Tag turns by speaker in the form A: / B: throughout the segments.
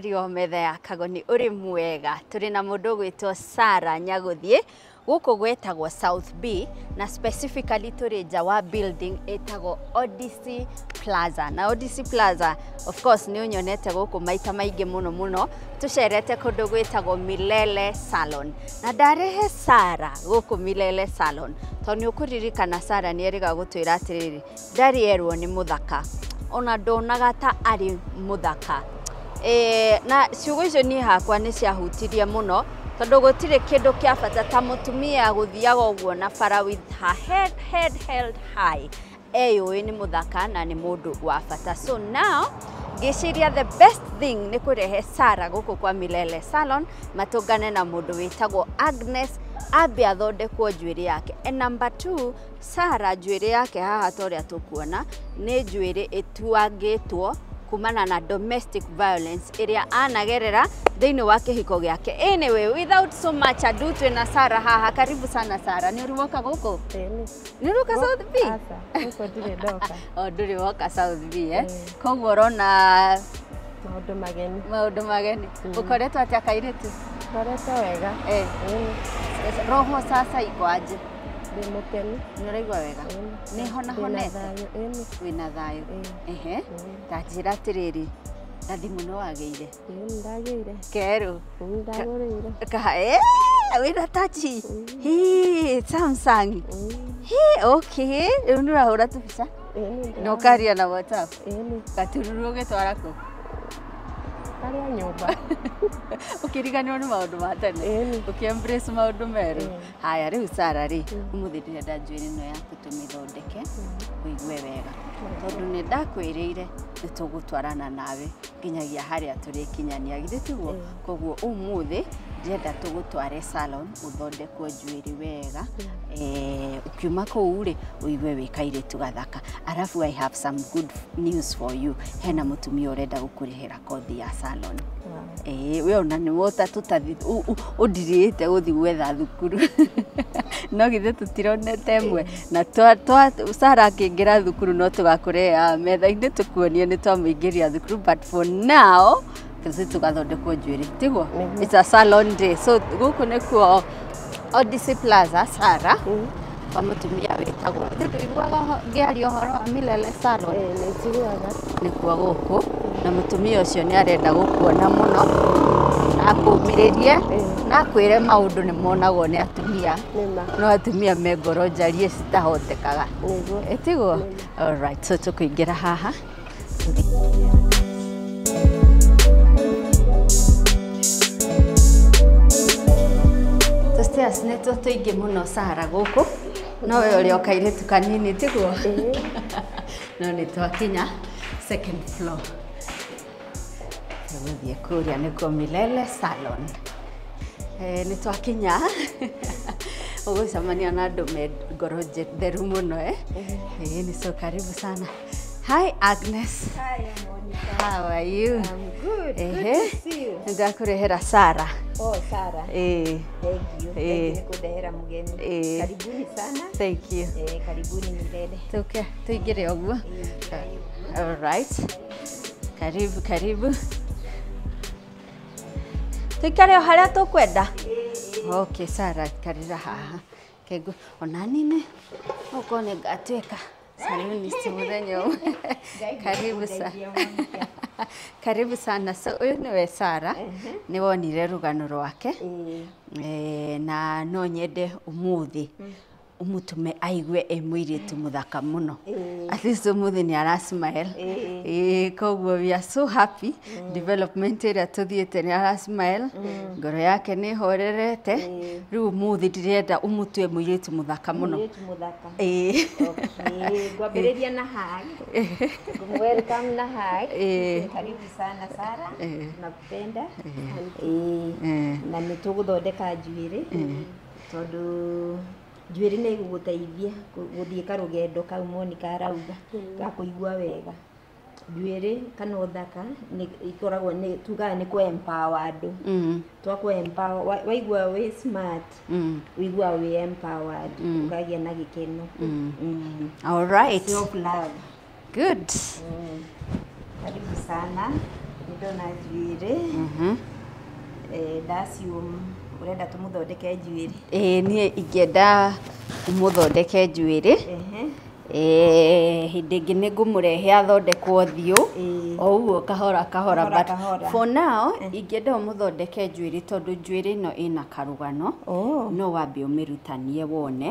A: Mwĩroreri wa metha ya Kagoni ũrĩ mwega. Tũrĩ na mũndũ ũgwĩtwo Sarah Nyagũthiĩ gũkũ gwetagwo South B na specifically tũrĩ nja wa building ĩtagwo Odyssey Plaza. Na Odyssey Plaza of course nĩ ũnyonete gũkũ maita maingĩ mũno mũno, tũcerete kũndũ gwĩtagwo Milele Salon. Na ndarehe Sarah gũkũ Milele Salon tondũ nĩ ũkũririkana Sarah nĩ erĩga gũtwĩra atĩrĩrĩ, ndarĩ erwo nĩ mũthaka, ona ndonaga ta arĩ mũthaka. Na ciugo icio niĩ hakwa nĩ ciahutirie mũno tondũ gũtirĩ kĩndũ kĩa bata ta mũtumia gũthiaga ũguo na bara with her head held high, eyũĩ nĩ mũthaka na nĩ mũndũ wa bata. So now ngĩciria the best thing nĩ kũrehe Sarah gũkũ kwa Milele Salon matũngane na mũndũ wĩtagwo Agnes ambe athondekwo njuĩrĩ yake. And number 2, Sarah njuĩrĩ yake haha ta ũrĩa tũkuona nĩ njuĩrĩ ĩtuangĩtwo kumana na domestic violence ĩrĩa anagerera thĩinĩ wa kĩhiko gĩake. Anyway, without so much ado, twĩna Sarah haha. Karibu sana Sarah. Nĩ ũrĩ woka gũkũ? Nĩ ũrĩ woka South B?
B: Aca, gũkũ ndirĩ ndoka.
A: O, ndũrĩ woka South B, eh? Koguo ũrona
B: maũndũ mageni.
A: Maũndũ mageni. Ũkoretwo atĩa kairĩtu?
B: Ngoretwo wega.
A: Roho sasa iko aje?
B: Ndĩ mũkenu.
A: Nĩ ũraigua wega? Nĩ honahonete? Wĩna thayũ. Ehe. Ta njĩra atĩrĩrĩ, na thimũ no wagĩire?
B: Ndagĩire.
A: Kerũ?
B: Ndagũrĩire.
A: Wĩna tachi? Hii, Samsung. Hii, okay. Rĩu nĩ ũrahũra tũbica? Na ũkaria na WhatsApp? Gatururu ũgĩtwara kũ?
B: Karĩa nyũmba.
A: Ũkĩriganĩrwo nĩ maũndũ ma tene, ũkĩ-embrace maũndũ merũ. Haya, rĩu Sarah rĩ, ũmũthĩ ndĩrenda njuĩrĩ ĩno yaku tũmĩthondeke ũigue wega, tondũ nĩ ndakwĩrĩire nĩ tũgũtwarana nawe nginyagia harĩa tũrĩkinyania, githĩ tiguo? Koguo ũmũthĩ ndĩrenda tũgũtware salon ũthondekwo njuĩrĩ wega, ũkiuma kũu rĩ ũigue wĩ kairĩtu gathaka. Arabu I have some good news for you. Hena mũtumia ũrenda gũkũrĩhĩra kothi ya salon. We ona nĩ wota tũtathi ũndirĩte gũthiĩ gwetha thukuru. No githĩ tũtironete ĩmwe na Sarah akĩingĩra thukuru no tũgakũreha metha-inĩ tũkuonie nĩ twamũingĩria thukuru, but for now tũthiĩ tũgathondekwo njuĩrĩ, tiguo? It's a salon day. So gũkũ nĩkuo Odyssey Plaza, Sarah, kwa mũtumia wĩtagwo, ndũiguaga ngĩaria ũhoro wa Milele Salon?
B: Nĩ njiguaga.
A: Nĩkuo gũkũ, na mũtumia ũcio nĩ arenda gũkuona mũno, akũmĩrĩrie na akwĩre maũndũ nĩ monagwo nĩ atumia, no atumia me ngoro njarie citahotekaga. Tiguo? All right, so tũkũingĩra haha. Stairs nĩ tuo tũingĩ mũno Sarah gũkũ, no we ũrĩ o kairĩtu kanini, tiguo? No nĩ twakinya second floor. Tũgũthiĩ kũrĩa nĩkuo Milele Salon. Nĩ twakinya. Ũgũcemania na andũ me ngoro theru mũno, eh? Nĩ so karibu sana. Hi Agnes.
B: Hi Monica.
A: How are you?
B: I'm good. Good to see you.
A: Ndakũrehera Sarah.
B: Oh, Sarah. Thank you. Thank you kundehera mgeni. Karibuni sana.
A: Thank you.
B: Karibuni Milele.
A: Tuke tuingire ũguo. All right. Karibu, karibu. Tuikare o harĩa tũkwenda. Okay, Sarah, karira haha. Kegu ona nini uko nĩ ngatuĩka salonist mũthenya ũmwe. Karibu sana. Karibu sana. So ũyũ nĩwe Sarah, nĩ wonire rũgano rwake. Na no nyende ũmũthĩ ũmũtũme aigue e mũirĩtu mũthaka mũno. At least ũmũthĩ nĩ ara smile. Koguo we are so happy. Development ĩrĩa tũthiĩte nĩ ara smile. Ngoro yake nĩ ĩhorerete. Rĩu ũmũthĩ ndĩrenda ũmũtue mũirĩtu mũthaka mũno.
B: Mũirĩtu mũthaka. Okay. Ngwambĩrĩria na hug. Welcome na hug. Karibu sana Sarah. Nakupenda. Na nĩ tũgũthondeka njuĩrĩ tondũ njuĩrĩ nĩ ĩgũgũteithia gũthiĩ karũgendo kau Monica arauga ga kũigua wega. Njuĩrĩ kana ũthaka nĩ ikoragwo nĩ tugaga nĩ kũ-empower andũ. Twa kũ-empower, waigua wĩ smart, ũiguaga wĩ empowered, ũkagĩa na gĩkeno.
A: All right.
B: Self love.
A: Good.
B: Karibu sana. Ndona njuĩrĩ. Ndacium ũrenda tũmũthondeke njuĩrĩ.
A: Ĩĩ niĩ ingĩenda ũmũthondeke njuĩrĩ. Hĩndĩ ĩngĩ nĩ ngũmũrehe athondekwo ũthiũ o ũguo kahora kahora, but for now ingĩenda ũmũthondeke njuĩrĩ tondũ njuĩrĩ ĩno ĩna karũgano. No wambe ũmĩrutanie wone.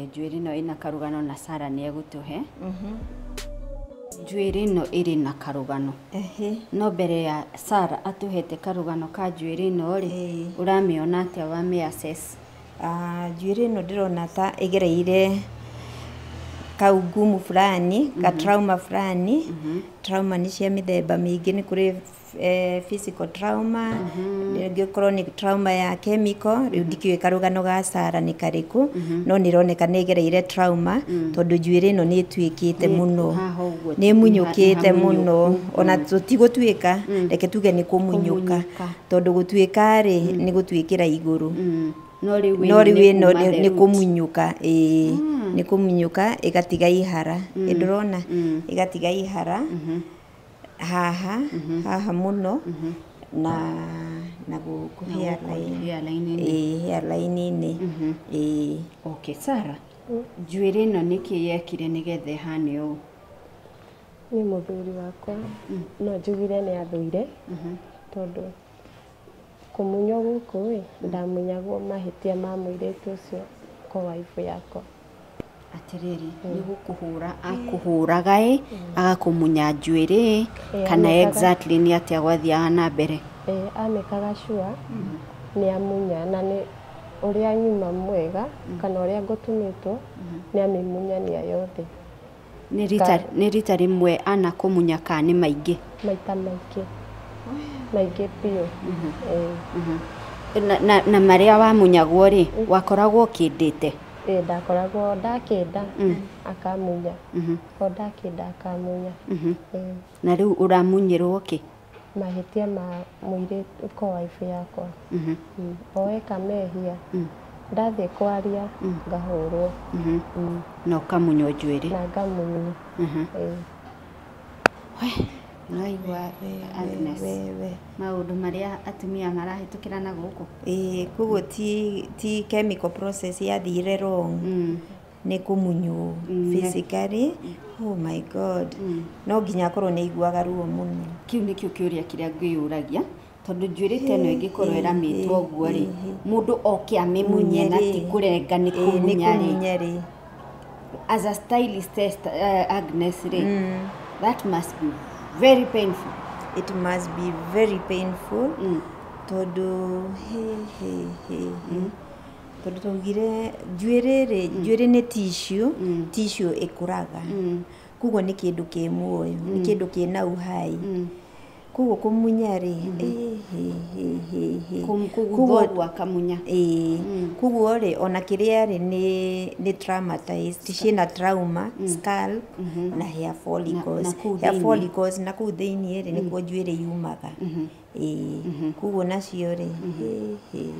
A: Njuĩrĩ ĩno ĩna karũgano na Sarah nĩ egũtũhe. Njuĩrĩ ĩno ĩrĩ na karũgano. No mbere ya Sarah atũhete karũgano ka njuĩrĩ ĩno rĩ, ũramĩona atĩa wamĩ assess?
B: Njuĩrĩ ĩno ndĩrona ta ĩgereire kaugumu fulani, ka trauma fulani. Trauma nĩ cia mĩthemba mĩingĩ, nĩ kũrĩ physical trauma, rĩngĩ ũkorwo nĩ trauma ya chemical. Rĩu ndikĩũĩ karũgano ga Sarah nĩ karĩkũ, no nĩ ĩroneka nĩ ĩgereire trauma tondũ njuĩrĩ ĩno nĩ ĩtuĩkĩte mũno, nĩ ĩmunyũkĩte mũno, ona tũtigũtuĩka, reke tuge nĩ kũmunyũka, tondũ gũtuĩka rĩ nĩ gũtuĩkĩra igũrũ.
A: No rĩu
B: ĩno nĩ kũmunyũka, ĩĩ nĩ kũmunyũka ĩgatiga ihara. Ndũrona ĩgatiga ihara haha haha mũno na gũkũ hairline-inĩ. Ĩĩ.
A: Okay, Sarah, njuĩrĩ ĩno nĩkĩ yekire nĩgetha ĩhane ũũ?
C: Nĩ mũthuri wakwa no njugire nĩ athũire tondũ kũmunywo gũkũ ĩ ndamunyagwo mahĩtia ma mũirĩtu ũcio kwa waifu yakwa.
A: Atĩrĩrĩ, nĩ gũkũhũra akũhũraga ĩ agakũmunya njuĩrĩ kana exactly nĩ atĩa gwathiaga na mbere?
C: Amĩkaga sure nĩ amunya, na nĩ ũrĩa nyuma mwega kana ũrĩa ngũtumĩtwo nĩ amĩmunyania yothe.
A: Nĩ rita rĩmwe ana kũmunya kana nĩ maingĩ?
C: Maita maingĩ, maingĩ biũ.
A: Na marĩa wamunyagwo rĩ, wakoragwo ũkĩndĩte?
C: Ndakoragwo ndakĩnda akamunya, o ndakĩnda akamunya.
A: Na rĩu ũramunyĩrwo kĩ?
C: Mahĩtia ma mũirĩtu kwa waifu yakwa. O eka mehia ndathiĩ kwaria ngahũrwo.
A: Na ũkamunywo njuĩrĩ?
C: Na ngamunywo.
A: Nĩwaigua Agnes, maũndũ marĩa atumia marahĩtũkĩra na gũkũ?
B: Ĩĩ, koguo ti chemical process yathire wrong, nĩ kũmunywo physically. Oh my God, no nginya akorwo nĩ aiguaga ruo mũno.
A: Kĩu nĩkĩo kĩũria kĩrĩa ngwĩyũragia, tondũ njuĩrĩ ta ĩno ĩngĩkorwo ĩramĩtwo ũguo rĩ, mũndũ oke amĩmunye na ti kũrenga nĩ kũmunya rĩ. As a stylist, Agnes rĩ, that must be very painful.
B: It must be very painful. Tondũ tondũ twaugire njuĩrĩ rĩ, njuĩrĩ nĩ tissue, tissue ĩkũraga. Koguo nĩ kĩndũ kĩ muoyo, nĩ kĩndũ kĩna uhai. Koguo kũmunya rĩ,
A: koguo akamunya.
B: Koguo rĩ, ona kĩrĩa rĩ nĩ traumatized, ciĩna trauma, scalp na hair follicles. Hair follicles na kũu thĩiniĩ rĩ nĩkuo njuĩrĩ yumaga. Koguo nacio rĩ,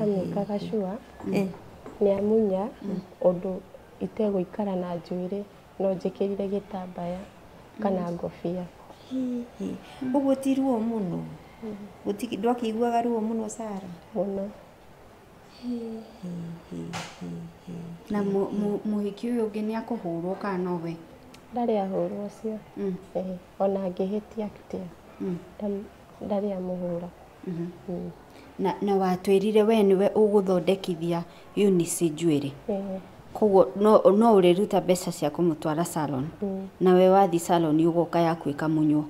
C: amĩkaga sure nĩ amunya ũndũ itegũikara na njuĩrĩ, no njĩkĩrire gĩtambaya kana ngobia.
B: Ũguo ti ruo mũno? Ndwakĩiguaga ruo mũno Sarah?
C: Mũno.
A: Na mũhiki ũyũ ũngĩ nĩ akũhũrwo kana nowe?
C: Ndarĩ ahũrwo ũcio. Ona angĩhĩtia atĩa ndarĩ amũhũra.
A: Na watwĩrire we nĩwe ũgũthondekithia Eunice njuĩrĩ. Koguo no ũrĩruta mbeca cia kũmũtwara salon, nawe wathiĩ salon ũgoka yaku ĩkamunywo.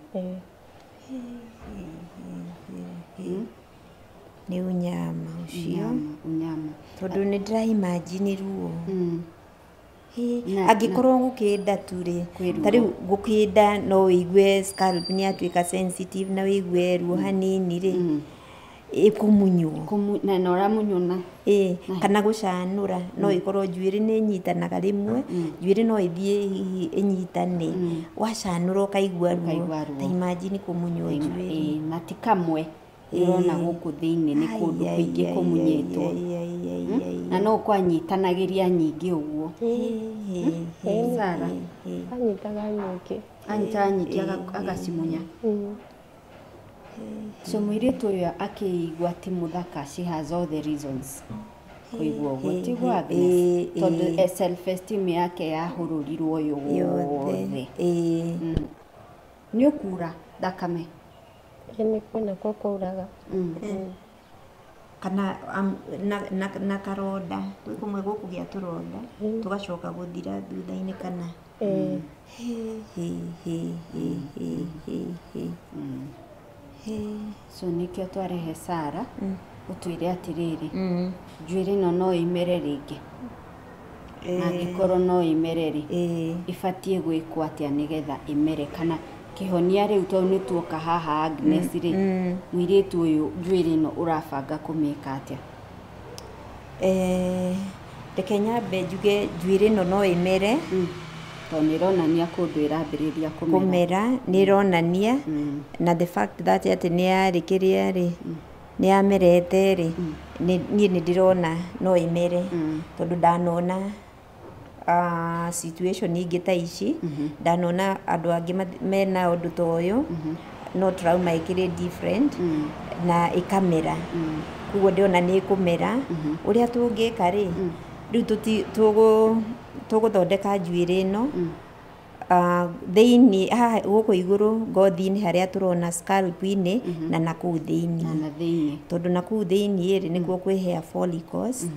B: Nĩ unyama ũcio.
A: Unyama.
B: Tondũ nĩ ndĩra imagine ruo. Angĩkorwo gũkĩnda tu rĩ, ta rĩu gũkĩnda no wĩigue scalp nĩ yatuĩka sensitive na wĩigue ruo hanini rĩ, ĩkũmunywo.
A: Na ũramunywo na
B: kana gũcanũra, no ĩkorwo njuĩrĩ nĩ ĩnyitanaga rĩmwe, njuĩrĩ no ĩthiĩ hihi ĩnyitane, wacanũra ũkaigua ruo, ta imagine kũmunywo njuĩrĩ.
A: Na ti kamwe, ũrona gũkũ thĩiniĩ nĩ kũndũ kũingĩ kũmunyĩtwo. Na no kwanyitanagĩria nyingĩ ũguo. Sarah
C: anyitaga nyingĩ.
A: Anyitaga nyingĩ agacimunya. So mũirĩtu ũyũ akĩigua ti mũthaka, she has all the reasons kũigua ũguo, tiguo Agnes? Tondũ self esteem yake yahũrũrirwo yothe. Nĩ ũkura thakame?
C: Nĩ kwĩna kwa kwauraga.
B: Kana na karonda, gwĩ kũmwe gũkũgĩa tũronda tũgacoka gũthira thutha-inĩ kana.
A: So nĩkĩo twarehe Sara ũtwĩre atĩrĩrĩ, njuĩrĩ ĩno no ĩmere rĩngĩ, na angĩkorwo no ĩmere rĩ, ĩbatiĩ gwĩkwo atĩa nĩgetha ĩmere, kana kĩhonia rĩu tondũ nĩ tuoka haha Agnes rĩ, mũirĩtu ũyũ njuĩrĩ ĩno ũrabanga kũmĩka atĩa?
B: Reke nyambe njuge njuĩrĩ ĩno no ĩmere,
A: Tondũ nĩ ĩronania kũndũ ĩrambĩrĩria
B: kũmera, nĩ ĩronania na the fact that atĩ nĩ yarĩkĩria rĩ, nĩ yamerete rĩ, niĩ nĩ ndĩrona no ĩmere, tondũ ndanona situation ingĩ ta ici, ndanona andũ angĩ mena ũndũ ta ũyũ, no trauma ĩkĩrĩ different na ĩkamera. Koguo ndĩrona nĩ ĩkũmera. Ũrĩa tũngĩka rĩ, rĩu tũgũthondeka njuĩrĩ ĩno thĩinĩ haha gũkũ igũrũ ngothi-inĩ harĩa tũrona scalp-inĩ na nakũu thĩinĩ, tondũ nakũu thĩinĩ rĩ nĩkuo kwĩ hair follicles.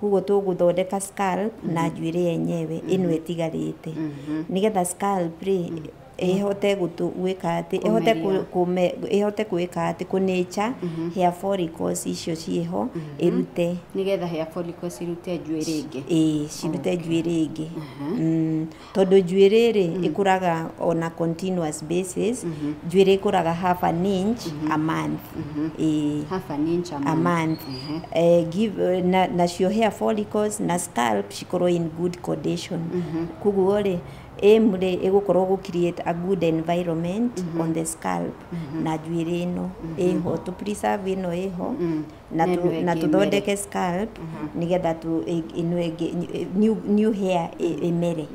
B: Koguo tũgũthondeka scalp na njuĩrĩ yenyewe ĩno ĩtigarĩte, nĩgetha scalp rĩ ĩhote gwĩka atĩ ĩhote gwĩka atĩ kũnature hair follicles icio ciĩho ĩrute,
A: nĩgetha hair follicles irute njuĩrĩ ĩngĩ.
B: Ĩĩ, cirute njuĩrĩ ĩngĩ. Tondũ njuĩrĩ rĩ ĩkũraga on a continuous basis. Njuĩrĩ ĩkũraga half an inch a month. Ĩĩ,
A: half an inch
B: a month. Give nacio hair follicles na scalp cikorwo in good condition. Koguo rĩ aim rĩ ĩgũkorwo gũ create a good environment on the scalp na njuĩrĩ ĩno ĩho, tũ preserve ĩno ĩho na tũthondeke scalp nĩgetha ĩno ĩngĩ new hair ĩmere.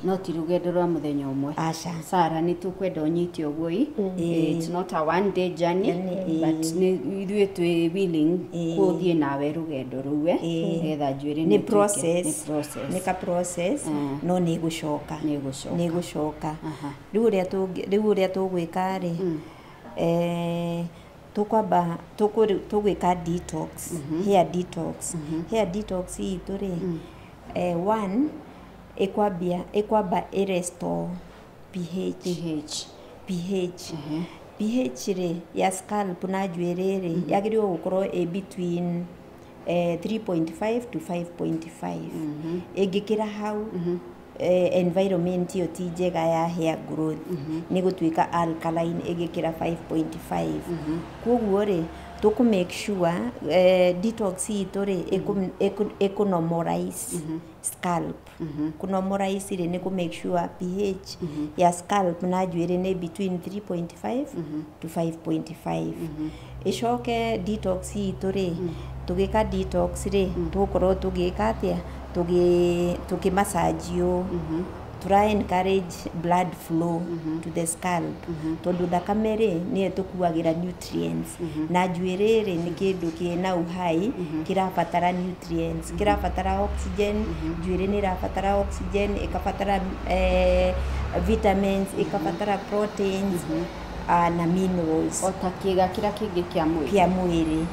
A: No ti rũgendo rwa mũthenya ũmwe.
B: Aca.
A: Sara, nĩ tũkwenda ũnyite ũguo. It's not a one day journey, but ithuĩ twĩ willing gũthiĩ nawe rũgendo rũu nĩgetha njuĩrĩ
B: nĩ process, nĩ ka process, no nĩ ĩgũcoka, nĩ ĩgũcoka. Rĩu ũrĩa tũgwĩka rĩ, tũkwamba tũgwĩka detox, hair detox. Hair detox itũ rĩ, one ĩkwambia ĩkwamba ĩrestore pH. pH pH rĩ ya scalp na njuĩrĩ rĩ yagĩrĩirwo gũkorwo ĩ between 3.5 to 5.5. Ĩngĩkĩra hau, environment ĩyo ti njega ya hair growth, nĩ gũtuĩka alkaline ĩngĩkĩra 5.5. Koguo rĩ tũkũ make sure detox itũ rĩ ĩkũ normalize scalp. Kũ normalize rĩ nĩ kũ make sure pH ya scalp na njuĩrĩ nĩ between 3.5 to 5.5. Ĩcoke detox itũ rĩ, tũgĩka detox rĩ tũgũkorwo tũgĩka atĩa, tũkĩ massage ũũ, tũra encourage blood flow to the scalp, tondũ thakame rĩ nĩyo ĩtũkuagĩra nutrients, na njuĩrĩ rĩ nĩ kĩndũ kĩna uhai kĩrabatara nutrients, kĩrabatara oxygen. Njuĩrĩ nĩ ĩrabatara oxygen, ĩkabatara vitamins, ĩkabatara proteins na minerals,
A: o ta kĩga kĩrĩa kĩngĩ kĩa mwĩrĩ,
B: kĩa mwĩrĩ.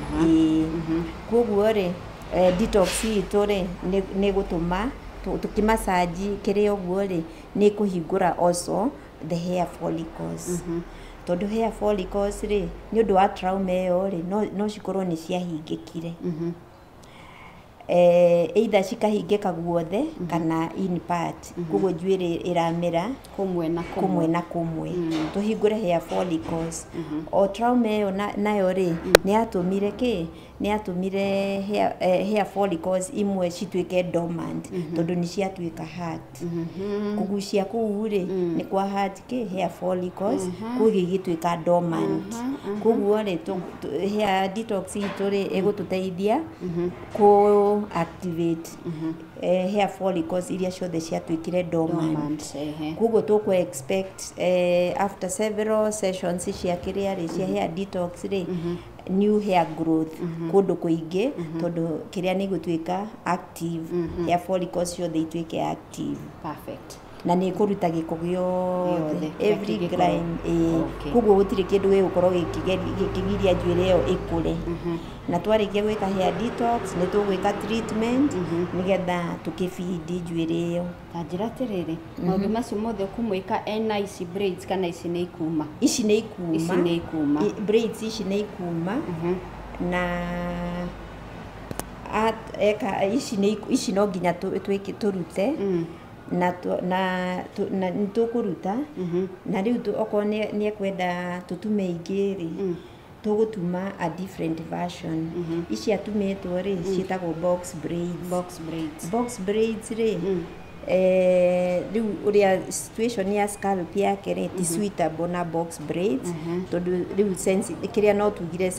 B: Koguo rĩ detox itũ rĩ nĩ gũtũma tũkĩmacaji kĩrĩa ũguo rĩ nĩ kũhingũra also the hair follicles, tondũ hair follicles rĩ nĩ ũndũ wa trauma ĩyo rĩ no cikorwo nĩ ciahingĩkire, either cikahingĩka guothe kana in part. Koguo njuĩrĩ ĩramera
A: kũmwe na
B: kũmwe na kũmwe. Tũhingũre hair follicles. O trauma ĩyo nayo rĩ nĩ yatũmire kĩ Nĩ yatũmire hair follicles imwe cituĩke dormant tondũ nĩ ciatuĩka hard. Kũgucia kũu rĩ, nĩ kwa hard kĩ hair follicles, koguo igĩtuĩka dormant. Koguo rĩ, hair detox itũ rĩ, ĩgũtũteithia kũ activate hair follicles iria ciothe ciatuĩkire dormant.
A: Dormant, ehe.
B: Koguo tũkũ expect after several sessions cia kĩrĩa rĩ, cia hair detox rĩ, new hair growth kũndũ kũingĩ, tondũ kĩrĩa nĩ gũtuĩka active, hair follicles ciothe ituĩke active.
A: Perfect.
B: Na nĩ ĩkũruta gĩko
A: Gĩothe,
B: gĩothe,
A: kĩrĩa
B: every
A: kĩngĩkorwo.
B: grime, ĩĩ. Koguo gũtirĩ kĩndũ gĩgũkorwo gĩkĩgiria njuĩrĩ ĩyo ĩkũre. Na twarĩkia gwĩka hair detox, nĩ tũgwĩka treatment nĩgetha tũkĩbindi njuĩrĩ ĩyo.
A: Ta njĩra atĩrĩrĩ, maũndũ macio mothe ũkũmwĩka ena ici braids kana ici nĩ ikuma?
B: Ici nĩ ikuma.
A: Ici nĩ ikuma.
B: Braids ici nĩ ikuma. Na eka ici nĩ ici no nginya twĩke tũrute na na nĩ tũkũruta. Na rĩu okorwo nĩ ekwenda tũtume ingĩ rĩ, tũgũtuma a different version. Ici atumĩtwo rĩ, ciĩtagwo box braids.
A: Box braids.
B: Box braids rĩ, rĩu ũrĩa situation ya scalp yake rĩ, ti suitable na box braids, tondũ rĩu kĩrĩa no tugire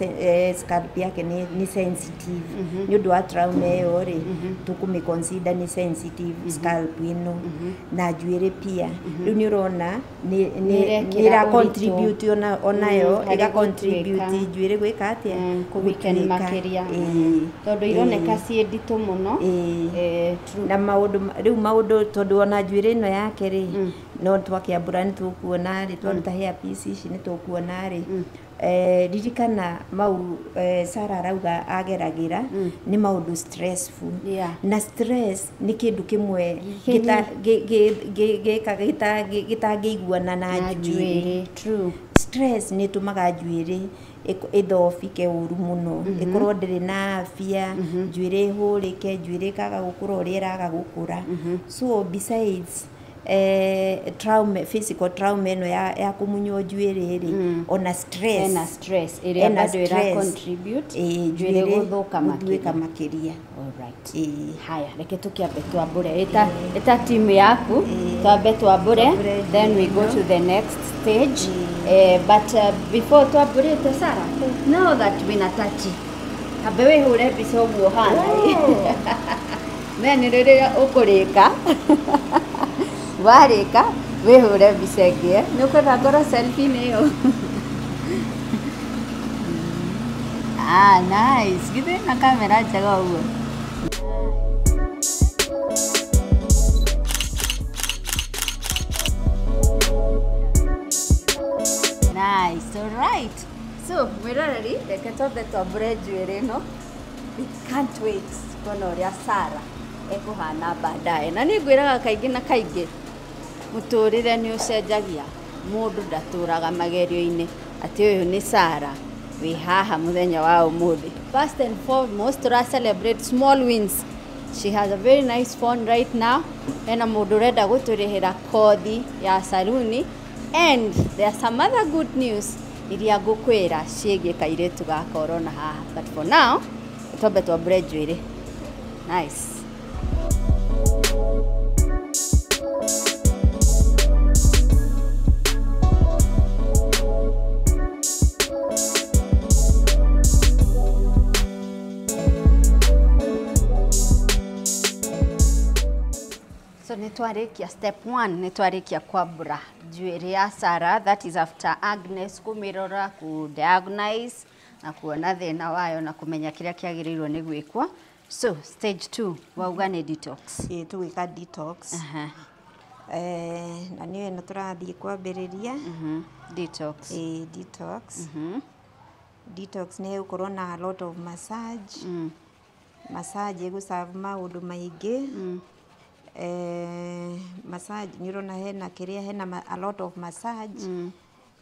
B: scalp yake nĩ sensitive nĩ ũndũ wa trauma ĩyo rĩ, tũkũmĩ consider nĩ sensitive scalp ĩno na njuĩrĩ pia. Rĩu nĩ ũrona nĩ
A: Nĩ
B: nĩ
A: ĩrekĩra
B: ĩra
A: ũritũ.
B: Contribute onayo
A: harĩ
B: ĩga contribute
A: gũtuĩka.
B: Njuĩrĩ gwĩka atĩa?
A: Kũweaken
B: Gũtuĩka.
A: Makĩria.
B: Ĩĩ.
A: Tondũ ironeka ciĩ nditũ mũno.
B: Ĩĩ.
A: True.
B: Na maũndũ rĩu maũndũ, tondũ ona njuĩrĩ ĩno yake rĩ, no twakĩambũra nĩ tũkuona rĩ, twaruta hair piece ici nĩ tũkuona rĩ, ririkana mau Sarah arauga ageragĩra nĩ maũndũ stressful. Na stress nĩ kĩndũ kĩmwe gĩtangĩiguana na
A: Na
B: njuĩrĩ.
A: njuĩrĩ, true.
B: Stress nĩ ĩtũmaga njuĩrĩ ĩthobike ũru mũno, ĩkorwo ndĩrĩ na afya, njuĩrĩ ĩhũrĩke, njuĩrĩ ĩkaga gũkũra ũrĩa ĩraga gũkũra. So besides trauma, physical trauma ĩno ya kũmunywo njuĩrĩ rĩ, ona stress.
A: Ena stress ĩrĩa
B: Ena
A: bado ĩra
B: stress.
A: Contribute
B: Ĩĩ,
A: njuĩrĩ gũthũka
B: gũtuĩka
A: makĩria.
B: Makĩria.
A: Alright.
B: Ĩĩ.
A: Haya, reke tũkĩambe twambũre ĩta timu yaku, twambe twambũre,
B: Twambũre.
A: Then we go to the next stage. But before twambũrĩte, Sarah, now that wĩna tachi, ambe wĩhũre mbica ũguo hana then rĩrĩa ũkũrĩka, warĩka wĩhũre mbica ĩngĩ, eh? Nĩ ũkwenda ngorwo selfie-inĩ ĩyo? Ah, nice. Githĩ na kamera njega ũguo. Nice, all right. So, mwĩroreri, reke twambe twambũre njuĩrĩ ĩno. We can't wait kuona ũrĩa Sarah ekuhana baadaye. Na niĩ ngwĩraga kaingĩ na kaingĩ, mũtũrĩre nĩ ũcenjagia, mũndũ ndatũraga magerio-inĩ. Atĩ ũyũ nĩ Sarah wĩ haha mũthenya wa ũmũthĩ. First and foremost, tũra celebrate small wins. She has a very nice phone right now. Ena mũndũ ũrenda gũtũrĩhĩra kothi ya saluni, and there are some other good news iria ngũkwĩra ciĩgiĩ kairĩtu gaka ũrona haha. But for now, twambe twambũre njuĩrĩ. Nice. So nĩ twarĩkia step one, nĩ twarĩkia kwambũra njuĩrĩ ya Sarah, that is after Agnes kũmĩrora, kũ diagnose na kuona thĩna wayo na kũmenya kĩrĩa kĩagĩrĩirwo nĩ gwĩkwo. So stage two wauga nĩ detox.
B: Ĩĩ, tũgwĩka detox. Na nĩyo ĩno tũrathiĩ kwambĩrĩria.
A: Detox.
B: Ĩĩ, detox. Detox nĩ ĩgũkorwo na a lot of massage. Massage ĩgũ maũndũ maingĩ. Massage nĩ ũrona hena kĩrĩa, hena a lot of massage.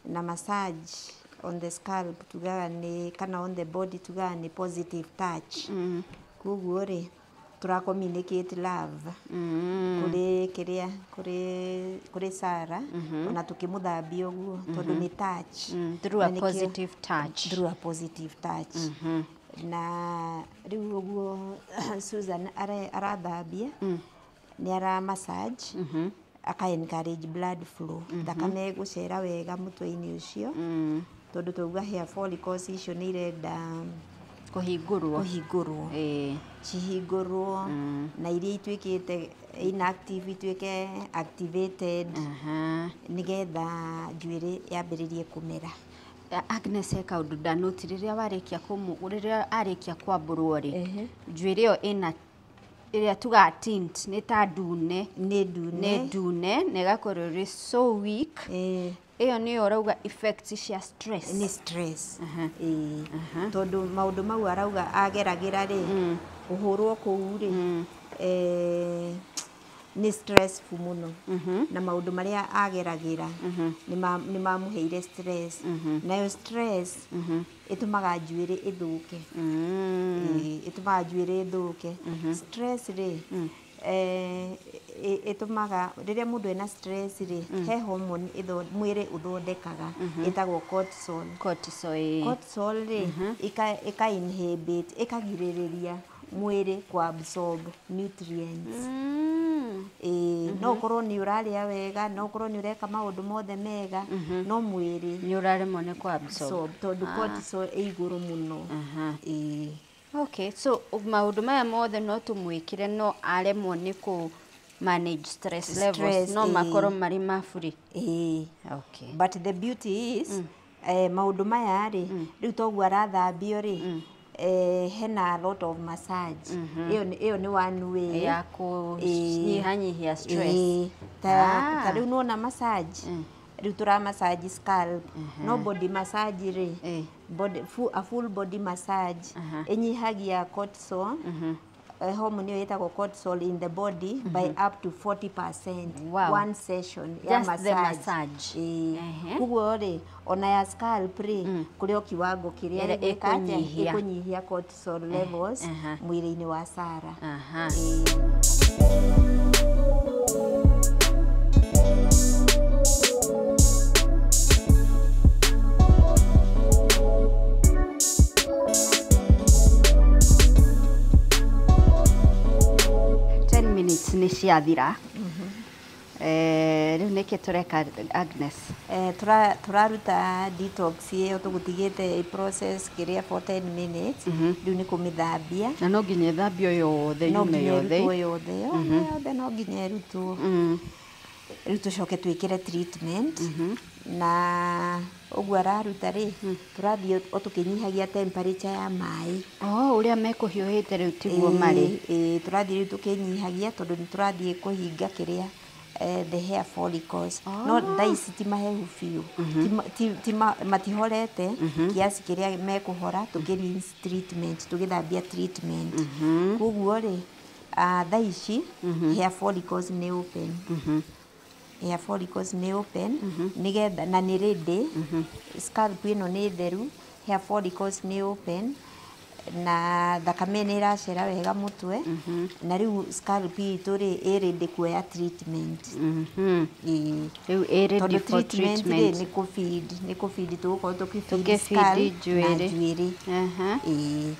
B: Na massage on the scalp tugaga nĩ, kana on the body tugaga nĩ positive touch. Koguo rĩ, tũra communicate love kũrĩ kĩrĩa, kũrĩ Sarah, ona tũkĩmũthambia ũguo, tondũ nĩ touch.
A: Through a
B: Na nĩkĩo-
A: positive touch.
B: Through a positive touch. Na rĩu ũguo Susan arathambia, nĩ ara massage, aka encourage blood flow, thakame gũcera wega mũtwe-inĩ ũcio, tondũ twauga hair follicles icio nĩ irenda
A: kũhingũrwo.
B: Kũhingũrwo. Cihingũrwo na iria ituĩkĩte inactive ituĩke activated, nĩgetha njuĩrĩ yambĩrĩrie kũmera.
A: Agnes, he kaũndũ ndanoti rĩrĩa warĩkia kũmũ rĩrĩa arĩkia kwambũrwo rĩ, njuĩrĩ ĩyo ĩna ĩrĩa tugaga tint nĩ ta ndune.
B: Nĩ ndune.
A: Nĩ ndune na ĩgakorwo ĩrĩ so weak. Ĩyo nĩyo ũrauga effects cia stress?
B: Nĩ stress. Ĩĩ, tondũ maũndũ mau arauga ageragĩra rĩ, kũhũrwo kũu rĩ, nĩ stressful mũno, na maũndũ marĩa ageragĩra nĩ mamũheire stress, nayo stress ĩtũmaga njuĩrĩ ĩthũke. Ĩĩ, ĩtũmaga njuĩrĩ ĩthũke. Stress rĩ, ĩtũmaga rĩrĩa mũndũ ena stress rĩ, he hormone mwĩrĩ ũthondekaga ĩtagwo cortisol.
A: Cortisol.
B: Cortisol rĩ, ĩka inhibit, ĩkagirĩrĩria mwĩrĩ ku absorb nutrients. Ĩĩ, no ũkorwo nĩ ũrarĩa wega, no ũkorwo nĩ ũreka maũndũ mothe mega, no mwĩrĩ
A: nĩ ũraremwo nĩ kũ absorb.
B: Absorb, tondũ cortisol ĩ igũrũ mũno. Ĩĩ.
A: Okay, so maũndũ maya mothe no tũmwĩkĩre, no aremwo nĩ kũ manage stress levels,
B: Stress,
A: no
B: ĩĩ.
A: makorwo marĩ maburi.
B: Ĩĩ.
A: Okay.
B: But the beauty is, maũndũ maya rĩ, rĩu toguo arathambio rĩ, hena a lot of massage. Ĩyo nĩ one way
A: ya kũnyihanyihia stress.
B: Ĩĩ, ta rĩu nĩwona massage, rĩu tũra massage scalp, no body massage rĩ, a full body massage ĩnyihagia cortisol, hormone ĩyo ĩtagwo cortisol in the body by up to 40%. One session ya
A: Just the
B: massage.
A: Massage.
B: Ĩĩ. Koguo rĩ, ona ya scalp rĩ, kũrĩ o kiwango kĩrĩa
A: ĩrĩa
B: ĩgwĩka atĩa?
A: ĩkũnyihia.
B: Ĩkũnyihia cortisol levels mwĩrĩ-inĩ wa Sarah. Ĩĩ.
A: 10 minutes nĩ ciathira. Rĩu nĩkĩ tũreka, Agnes?
B: Tũraruta detox ĩyo tũgũtigĩte ĩ process kĩrĩa for 10 minutes. Rĩu nĩ kũmĩthambia.
A: Na no nginya ĩthambio yothe?
B: No
A: yume
B: nginya
A: yothe?
B: ĩrutwo yothe, yothe yothe, no nginya ĩrutwo. Rĩu tũcoke twĩkĩre treatment, na ũguo araruta rĩ, tũrathiĩ o tũkĩnyihagia temperature ya maĩ.
A: Oh, ũrĩa mekũhiũhĩte rĩu tiguo marĩ.
B: Ĩĩ, tũrathiĩ rĩu tũkĩnyihagia tondũ nĩ tũrathiĩ kũhinga kĩrĩa, the hair follicles. No thaa ici ti mahehu biũ. Matihorete kiasi kĩrĩa mekũhora tũkĩ rinse treatment, tũgĩthambia treatment. Koguo rĩ, thaa ici hair follicles nĩ open. Hair follicles nĩ open nĩgetha na nĩ ready. Scalp ĩno nĩ theru, hair follicles nĩ open na thakame nĩ ĩracera wega mũtwe, na rĩu scalp itũ rĩ, ĩ ready kuoya treatment. Ĩĩ.
A: Rĩu ĩ ready
B: Tondũ
A: for
B: treatment rĩ,
A: treatment.
B: Nĩ kũ feed tũgũkorwo tũkĩ feed
A: Tũkĩ feed
B: scalp na
A: njuĩrĩ.
B: njuĩrĩ. Ĩĩ.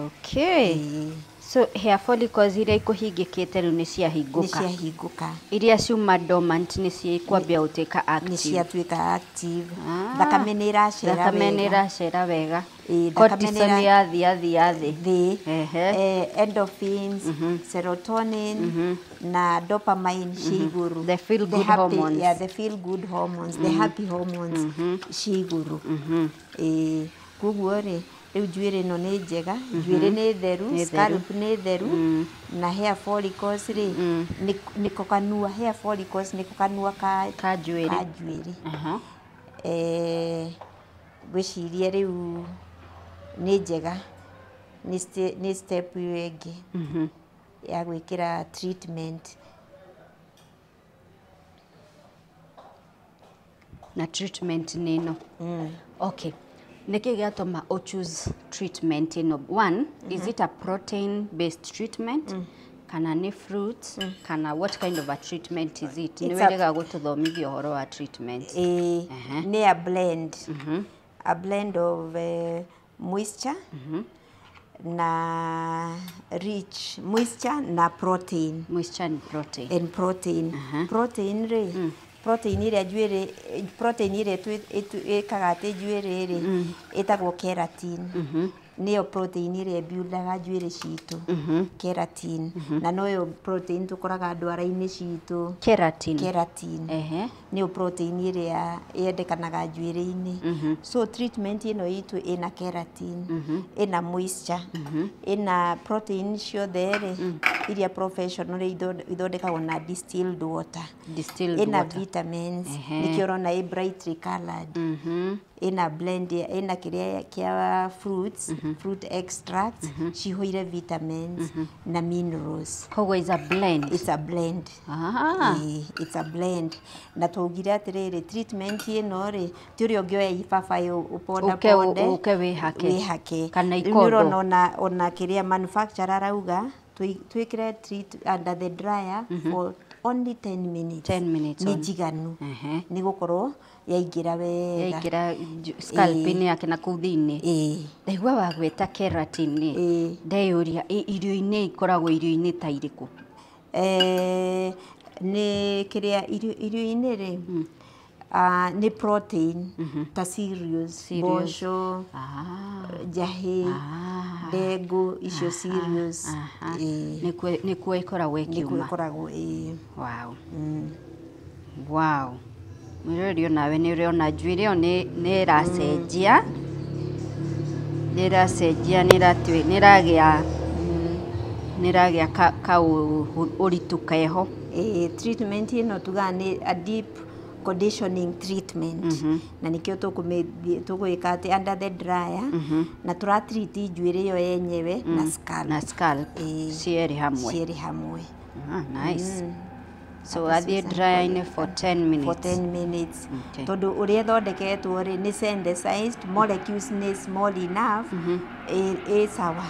A: Okay.
B: Ĩĩ.
A: So hair follicles iria ikũhingĩkĩte rĩu nĩ
B: Nĩ
A: ciahingũka.
B: ciahingũka.
A: Iria ciuma dormant nĩ cikwambia gũtuĩka
B: Nĩ
A: active.
B: ciatuĩka active.
A: Ah.
B: Thakame nĩ ĩracera
A: Thakame nĩ
B: wega.
A: ĩracera wega.
B: Ĩĩ, thakame nĩ
A: Cortisol yathiĩ thĩ.
B: Thĩ. Endorphins, serotonin na dopamine ciĩ igũrũ.
A: The feel
B: The
A: good
B: happy,
A: hormones.
B: Yeah, the feel good hormones, the happy hormones ciĩ igũrũ. Ĩĩ, koguo rĩ, rĩu njuĩrĩ ĩno nĩ njega, njuĩrĩ nĩ theru,
A: Nĩ theru.
B: Scalp nĩ theru, na hair follicles rĩ, nĩko kanua, hair follicles nĩko kanua ka
A: Ka njuĩrĩ.
B: Ka njuĩrĩ. Ngwĩciria rĩu nĩ njega, nĩ step ĩyo ĩngĩ ya gwĩkĩra treatment.
A: Na treatment nĩ ĩno. Okay. Nĩkĩ gĩatũma ũ choose treatment ĩno? One, is it a protein based treatment? Kana nĩ fruits? Kana what kind of a treatment is it? Nĩ wĩrĩga gũtũthomithia ũhoro wa treatment.
B: Ĩĩ, nĩ a blend of moisture. Na rich moisture na protein.
A: Moisture and protein.
B: And protein. Protein rĩ, protein ĩrĩa njuĩrĩ, protein ĩrĩa ĩkaga atĩ njuĩrĩ rĩ, ĩtagwo keratin. Nĩyo protein ĩrĩa ĩbuildaga njuĩrĩ citũ. Keratin. Na noyo protein tũkoraga ndwara-inĩ citũ.
A: Keratin.
B: Keratin. Nĩyo protein ĩrĩa yendekanaga njuĩrĩ-inĩ. So treatment ĩno itũ ĩna keratin, ĩna moisture, ĩna protein ciothe rĩ, iria professional ithondekagwo na distilled water.
A: Distilled
B: ĩna
A: water.
B: Vitamins, nĩkĩo ũrona ĩ brightly colored. Ĩna blend ĩna kĩrĩa kĩa fruits, fruit extracts cihũire vitamins na minerals.
A: Koguo is a blend.
B: It's a blend.
A: Ah.
B: Ĩĩ, it's a blend. Na twaugire atĩrĩrĩ, treatment ĩno rĩ, ti ũrĩa ũngĩoya ibabaĩ ũponda
A: Ũke
B: ponde
A: ũke wĩhake.
B: Wĩhake.
A: Kana
B: Rĩu nĩ
A: ikondo.
B: ũrona ona kĩrĩa manufacturer arauga twĩkĩre treat under the dryer for only 10 minutes.
A: 10 minutes
B: nĩ
A: only.
B: njiganu nĩ gũkorwo yaingĩra wega.
A: Yaingĩra scalp-inĩ yake na kũu thĩinĩ.
B: Ĩĩ.
A: Ndaigua wagweta keratin rĩ,
B: Ĩĩ.
A: ndeyũria irio-inĩ ikoragwo irio-inĩ ta irĩkũ?
B: Nĩ kĩrĩa irio-inĩ rĩ, nĩ protein ta cereals,
A: Cereals.
B: mboco,
A: Ah.
B: njahĩ, ndengũ, icio cereals. Ĩĩ.
A: Nĩkuo ĩkoragwo
B: nĩkuo
A: ĩkiuma.
B: ĩkoragwo, ĩĩ.
A: Wow. Wow. Mwĩroreri onawe nĩ ũrona njuĩrĩ ĩyo nĩ ĩracenjia. Nĩ ĩracenjia, nĩ ĩragĩa ka ũritũ keho.
B: Ĩĩ, treatment ĩno tugaga nĩ a deep conditioning treatment, na nĩkĩo tũgwĩka atĩ under the dryer na tũra treat njuĩrĩ ĩyo yenyewe na scalp.
A: Na scalp.
B: Ĩĩ.
A: Cierĩ hamwe.
B: Cierĩ hamwe.
A: Ah, nice. So athiĩ dryer-inĩ for 10 minutes.
B: For 10 minutes.
A: Okay.
B: Tondũ ũrĩa ĩthondeketwo rĩ, nĩ synthesized molecules, nĩ small enough, ĩ sawa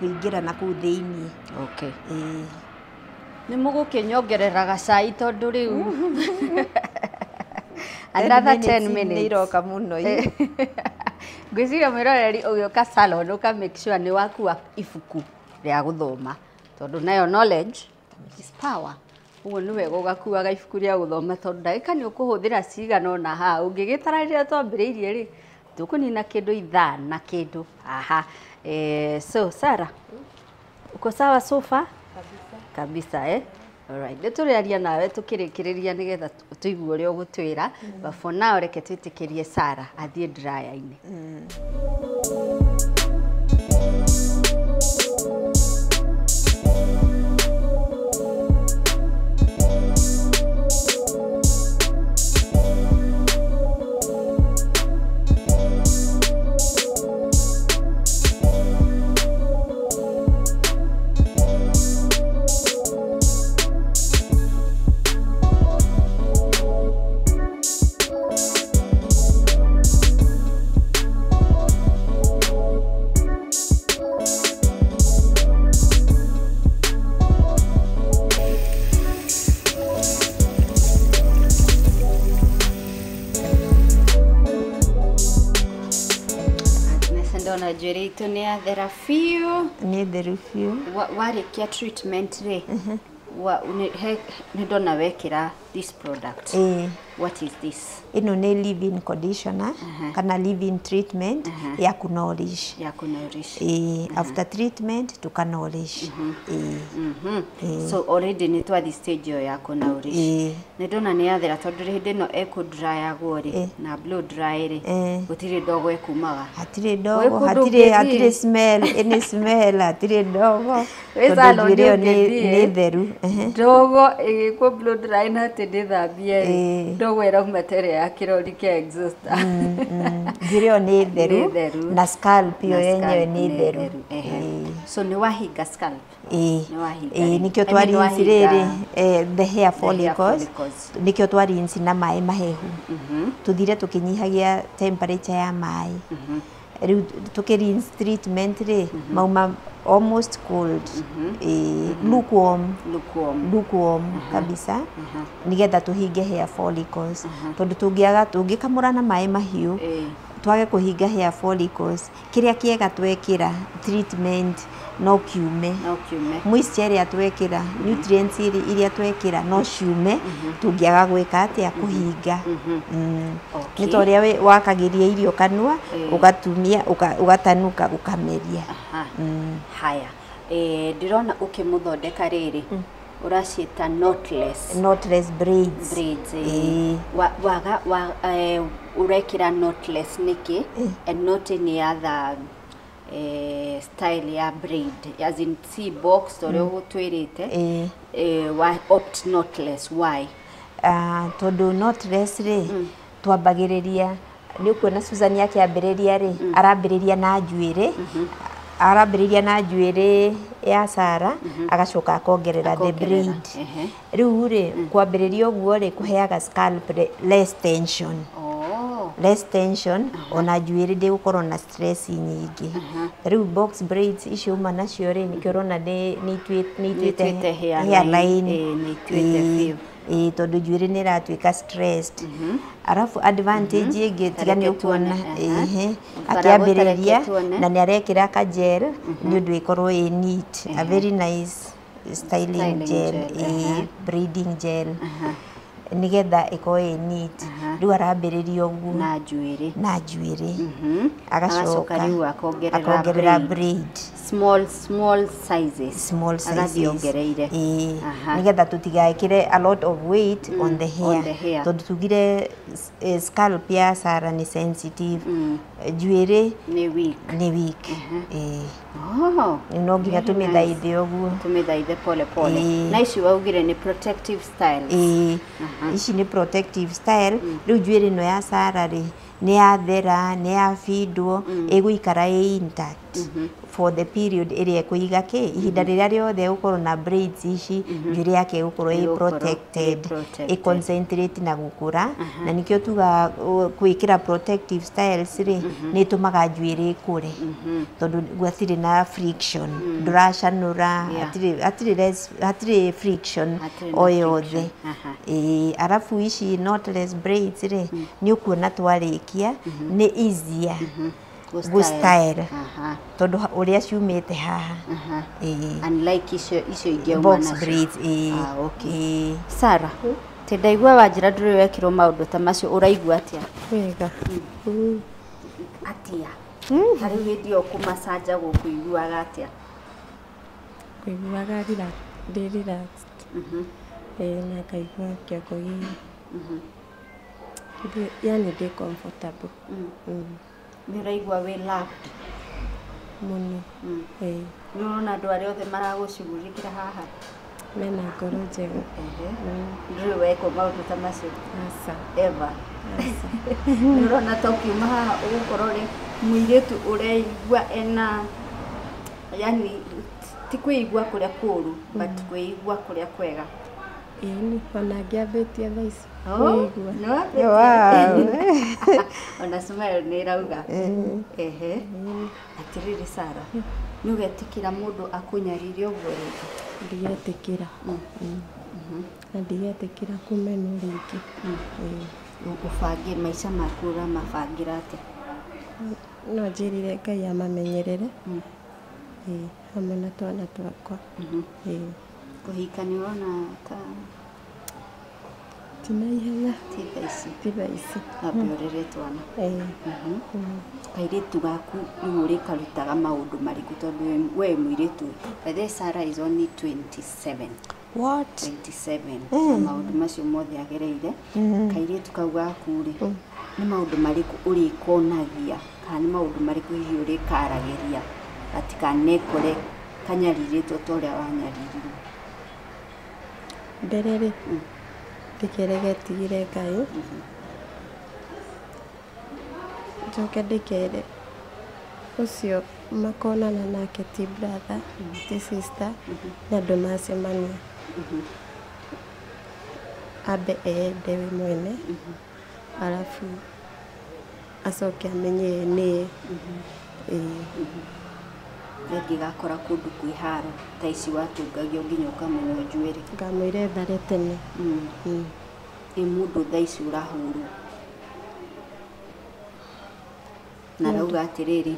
B: kũingĩra na kũu thĩiniĩ.
A: Okay.
B: Ĩĩ.
A: Nĩ mũgũkĩnyongerera gacai tondũ rĩu another 10
B: nĩ
A: minutes.
B: iroka mũno.
A: Ngwĩciria mwĩroreri ũgĩũka salon ũka make sure nĩ wakua ibuku rĩa gũthoma, tondũ nayo knowledge is power. Ũguo nĩ wega ũgakuaga ibuku rĩa gũthoma, tondũ ndagĩka nĩ ũkũhũthĩra cigana ũna haha ũngĩgĩtara. Rĩrĩa twambĩrĩirie rĩ, tũkũnina kĩndũ ithaa na kĩndũ haha. So Sarah, uko sawa so far? Kabisa, eh? Alright, nĩ tũrĩaria nawe tũkĩrĩkĩrĩria nĩgetha tũigue ũrĩa ũgũtwĩra, but for now reke twĩtĩkĩrie Sarah athiĩ dryer-inĩ. Agnes, ndona njuĩrĩ itũ nĩ yathera biũ.
B: Nĩ theru biũ.
A: Warĩkia treatment rĩ, nĩ ndona wekĩra this product.
B: Ĩĩ.
A: What is this?
B: Ĩno nĩ leave-in conditioner kana leave-in treatment ya kũnourish.
A: Ya kũnourish.
B: Ĩĩ, after treatment tũkanourish, ĩĩ.
A: So already nĩ twathi stage ĩyo ya kũnourish.
B: Ĩĩ.
A: Nĩ ndona nĩ yathera, tondũ hĩndĩ ĩno ekũdryagwo rĩ na blow dry rĩ, gũtirĩ ndogo ĩkumaga.
B: Hatirĩ
A: Gwĩ
B: ndogo.
A: kũndũ
B: Hatirĩ
A: ũngĩthiĩ.
B: Hatirĩ smell, any smell, hatirĩ ndogo,
A: Wĩ
B: tondũ
A: salon
B: njuĩrĩ ĩyo nĩ
A: ũngĩthiĩ,
B: nĩ theru. Ehe.
A: Ndogo ĩgĩkwo blow dry na atĩ ndĩthambie rĩ,
B: Ĩĩ.
A: ndogo ĩrauma ta ĩrĩa ya kĩrori kĩa exhauster.
B: Njuĩrĩ ĩyo nĩ theru.
A: Nĩ theru.
B: Na scalp ĩyo
A: Na
B: yenyewe
A: scalp
B: nĩ
A: nĩ
B: theru.
A: theru, ehe.
B: Ĩĩ.
A: So nĩ wahinga scalp.
B: Ĩĩ.
A: Nĩ wahinga
B: Ĩĩ.
A: rĩ.
B: Nĩkĩo
A: I mean,
B: twarinsi
A: nĩwahinga
B: rĩrĩ, the hair
A: the hair
B: follicles.
A: Follicles.
B: Nĩkĩo twarinsi na maĩ mahehu, tũthire tũkĩnyihagia temperature ya maĩ. Rĩu tũkĩ treatment rĩ, mauma almost cold, ĩĩ, lukewarm.
A: Lukewarm.
B: Lukewarm kabisa, nigetha tũhinge hair follicles, tondũ tũngĩaga tũngĩkamũra na maĩ mahiũ,
A: Ĩĩ.
B: Twage kũhinga hair follicles, kĩrĩa kĩega twekĩra treatment no kiume.
A: No kiume.
B: Moisture ĩrĩa twekĩra, nutrients iria twekĩra no ciume tũngĩaga gwĩka atĩa, kũhinga.
A: Okay.
B: Nĩ ta ũrĩa wakagĩria irio kanua, ũgatumia, ũgatanuka, ũkameria.
A: Aha. Haya, ndĩrona ũkĩmũthondeka rĩrĩ, ũraciĩta knotless
B: Knotless braids.
A: Braids.
B: Ĩĩ.
A: Waga wa, ũrekĩra knotless nĩkĩ and not any other style ya braid, as in C box ũrĩa ũgũtwĩrĩte?
B: Ĩĩ.
A: Wa opt knotless, why?
B: Ah, tondũ knotless rĩ, twambagĩrĩria, nĩ ũkuona Susan akĩambĩrĩria rĩ, arambĩrĩria na njuĩrĩ, arambĩrĩria na njuĩrĩ ya Sara, agacoka akongerera the
A: Akongerera,
B: braid. Rĩu rĩ, kwambĩrĩria ũguo rĩ, kũheaga scalp less tension.
A: Oh.
B: Less tension, ona njuĩrĩ ndĩgũkorwo na stress nyingĩ. Rĩu box braids icio uma nacio rĩ, nĩkĩo ũrona nĩ
A: Nĩ
B: ituĩte
A: ituĩte hairline,
B: hairline.
A: Nĩ ituĩte
B: Ĩĩ,
A: biũ.
B: ĩĩ, tondũ njuĩrĩ nĩ ĩratuĩka stressed. Arabu advantage ĩngĩ tiga nĩ
A: Tareke tuone,
B: ũkuona
A: aha.
B: ĩhĩ,
A: Barabũ,
B: akĩambĩrĩria
A: tareke tuone.
B: na nĩ arekĩra ka gel nĩ ũndũ ĩkorwo ĩ neat, a very nice styling
A: Styling
B: gel,
A: gel,
B: ĩĩ,
A: aha.
B: braiding gel, nĩgetha ĩkorwo ĩ neat. Rĩu arambĩrĩria ũguo
A: Na njuĩrĩ.
B: Na njuĩrĩ.
A: Agacoka
B: Agacoka
A: rĩu akongerera
B: akongerera
A: braid.
B: Braid.
A: Small small sizes.
B: Small sizes.
A: Agathiĩ ongereire.
B: Ĩĩ,
A: Aha.
B: nĩgetha tũtigekĩre a lot of weight on the hair,
A: on the hair.
B: Tondũ tugire scalp ya Sara nĩ sensitive, njuĩrĩ
A: nĩ weak.
B: Nĩ weak. Ĩĩ.
A: Oh.
B: Rĩu no nginya
A: Very nice.
B: tũmĩthaithe ũguo.
A: Tũmĩthaithe pole pole.
B: Ĩĩ.
A: Na ici waugire nĩ protective styles.
B: Ĩĩ, ici nĩ protective style. Rĩu njuĩrĩ ĩno ya Sara rĩ, nĩ yathera, nĩ yabindwo, ĩgũikara ĩ intact for the period ĩrĩa ĩkũiga kĩ ihinda rĩrĩa rĩothe ĩgũkorwo na braids ici, njuĩrĩ yake ĩgũkorwo ĩ
A: Ĩgũkorwo ĩ
B: protected,
A: protected.
B: Ĩ concentrate na gũkũra. Na nĩkĩo tugaga gwĩkĩra protective styles rĩ, nĩ ĩtũmaga njuĩrĩ ĩkũre, tondũ gũtirĩ na friction, ndũracanũra. Hatirĩ friction
A: Hatirĩ na
B: o yothe.
A: Friction. Aha.
B: Ĩĩ, arabu ici knotless braids rĩ, nĩ ũkuona twarĩkia nĩ easier
A: Gũ
B: style
A: Aha.
B: tondũ ũrĩa ciumĩte haha.
A: Aha.
B: Ĩĩ.
A: Unlike icio ingĩ auma
B: Box
A: nacio.
B: braids, ĩĩ.
A: Ah, okay.
B: Ĩĩ.
A: Sara, tĩ ndaigua wanjĩra ndũrĩ wekĩrwo maũndũ ta macio, ũraigua atĩa?
C: Wega.
A: Atĩa? Ta rĩu hĩndĩ ĩyo kũmacanja gũkũiguaga atĩa?
C: Ngũiguaga ndĩ relaxed. Ĩĩ, na ngaigua kĩongo yani ndĩ comfortable.
A: Nĩ ũraigua wĩ loved?
C: Mũno. Ĩĩ.
A: Nĩ ũrona andũ arĩa othe maragũcugurikĩra haha?
C: Mena ngoro njega.
A: Ndũrĩ wekwo maũndũ ta macio?
C: Aca.
A: Ever?
C: Aca.
A: Nĩ ũrona ta ũkiuma haha ũgũkorwo ũrĩ mũirĩtu ũreigua ena, yani ti kwĩigua kũrĩa kũũru, but kwĩigua kũrĩa kwega?
C: Ĩni, ona ngĩambĩtie thaa ici
A: Oh,
C: kwĩigua.
A: nĩ wambĩtie? Ona smile nĩ ĩrauga ehe. Atĩrĩrĩ Sara, nĩ ũgetĩkĩra mũndũ akũnyarire ũguo rĩngĩ?
C: Ndigetĩkĩra. Na ndigetĩkĩra kũmenwo rĩngĩ. Ĩĩ.
A: Ũbange maica maku, ũramabangĩra atĩa?
C: No njĩrire Ngai amamenyerere. Ĩĩ, hamwe na twana twakwa. Ĩĩ.
A: Kũhika nĩ ũrona ta
C: Ti na ihenya.
A: Ti thaa ici?
C: Ti thaa ici.
A: Ambe ũrere twana.
C: Ĩĩ.
A: Kairĩtu gaku rĩu ũrĩkarutaga maũndũ marĩkũ, tondũ we mũirĩtu, by the way, Sarah is only 27.
B: What?
A: 27, na maũndũ macio mothe agereire. Kairĩtu kau gaku rĩ, nĩ maũndũ marĩkũ ũrĩkonagia, kana nĩ maũndũ marĩkũ hihi ũrĩkaragĩria gatikanekore kanyarirĩtwo ta ũrĩa wanyaririrwo?
C: Mbere rĩ, ndĩkere getigĩre Ngai. Njoke ndĩkere ũcio makonana nake ti brother, ti sister, nĩ andũ macemania. Ambe eyende we mwene, arabu acoke amenye ye nĩye. Ĩĩ.
A: Rĩngĩ gakora kũndũ kwĩ haro ta ici watũngagio nginya ũkamunywo njuĩrĩ?
C: Ngamwĩra ethare tene.
A: Ĩ mũndũ thaa ici ũrahũrwo? Na arauga atĩrĩrĩ,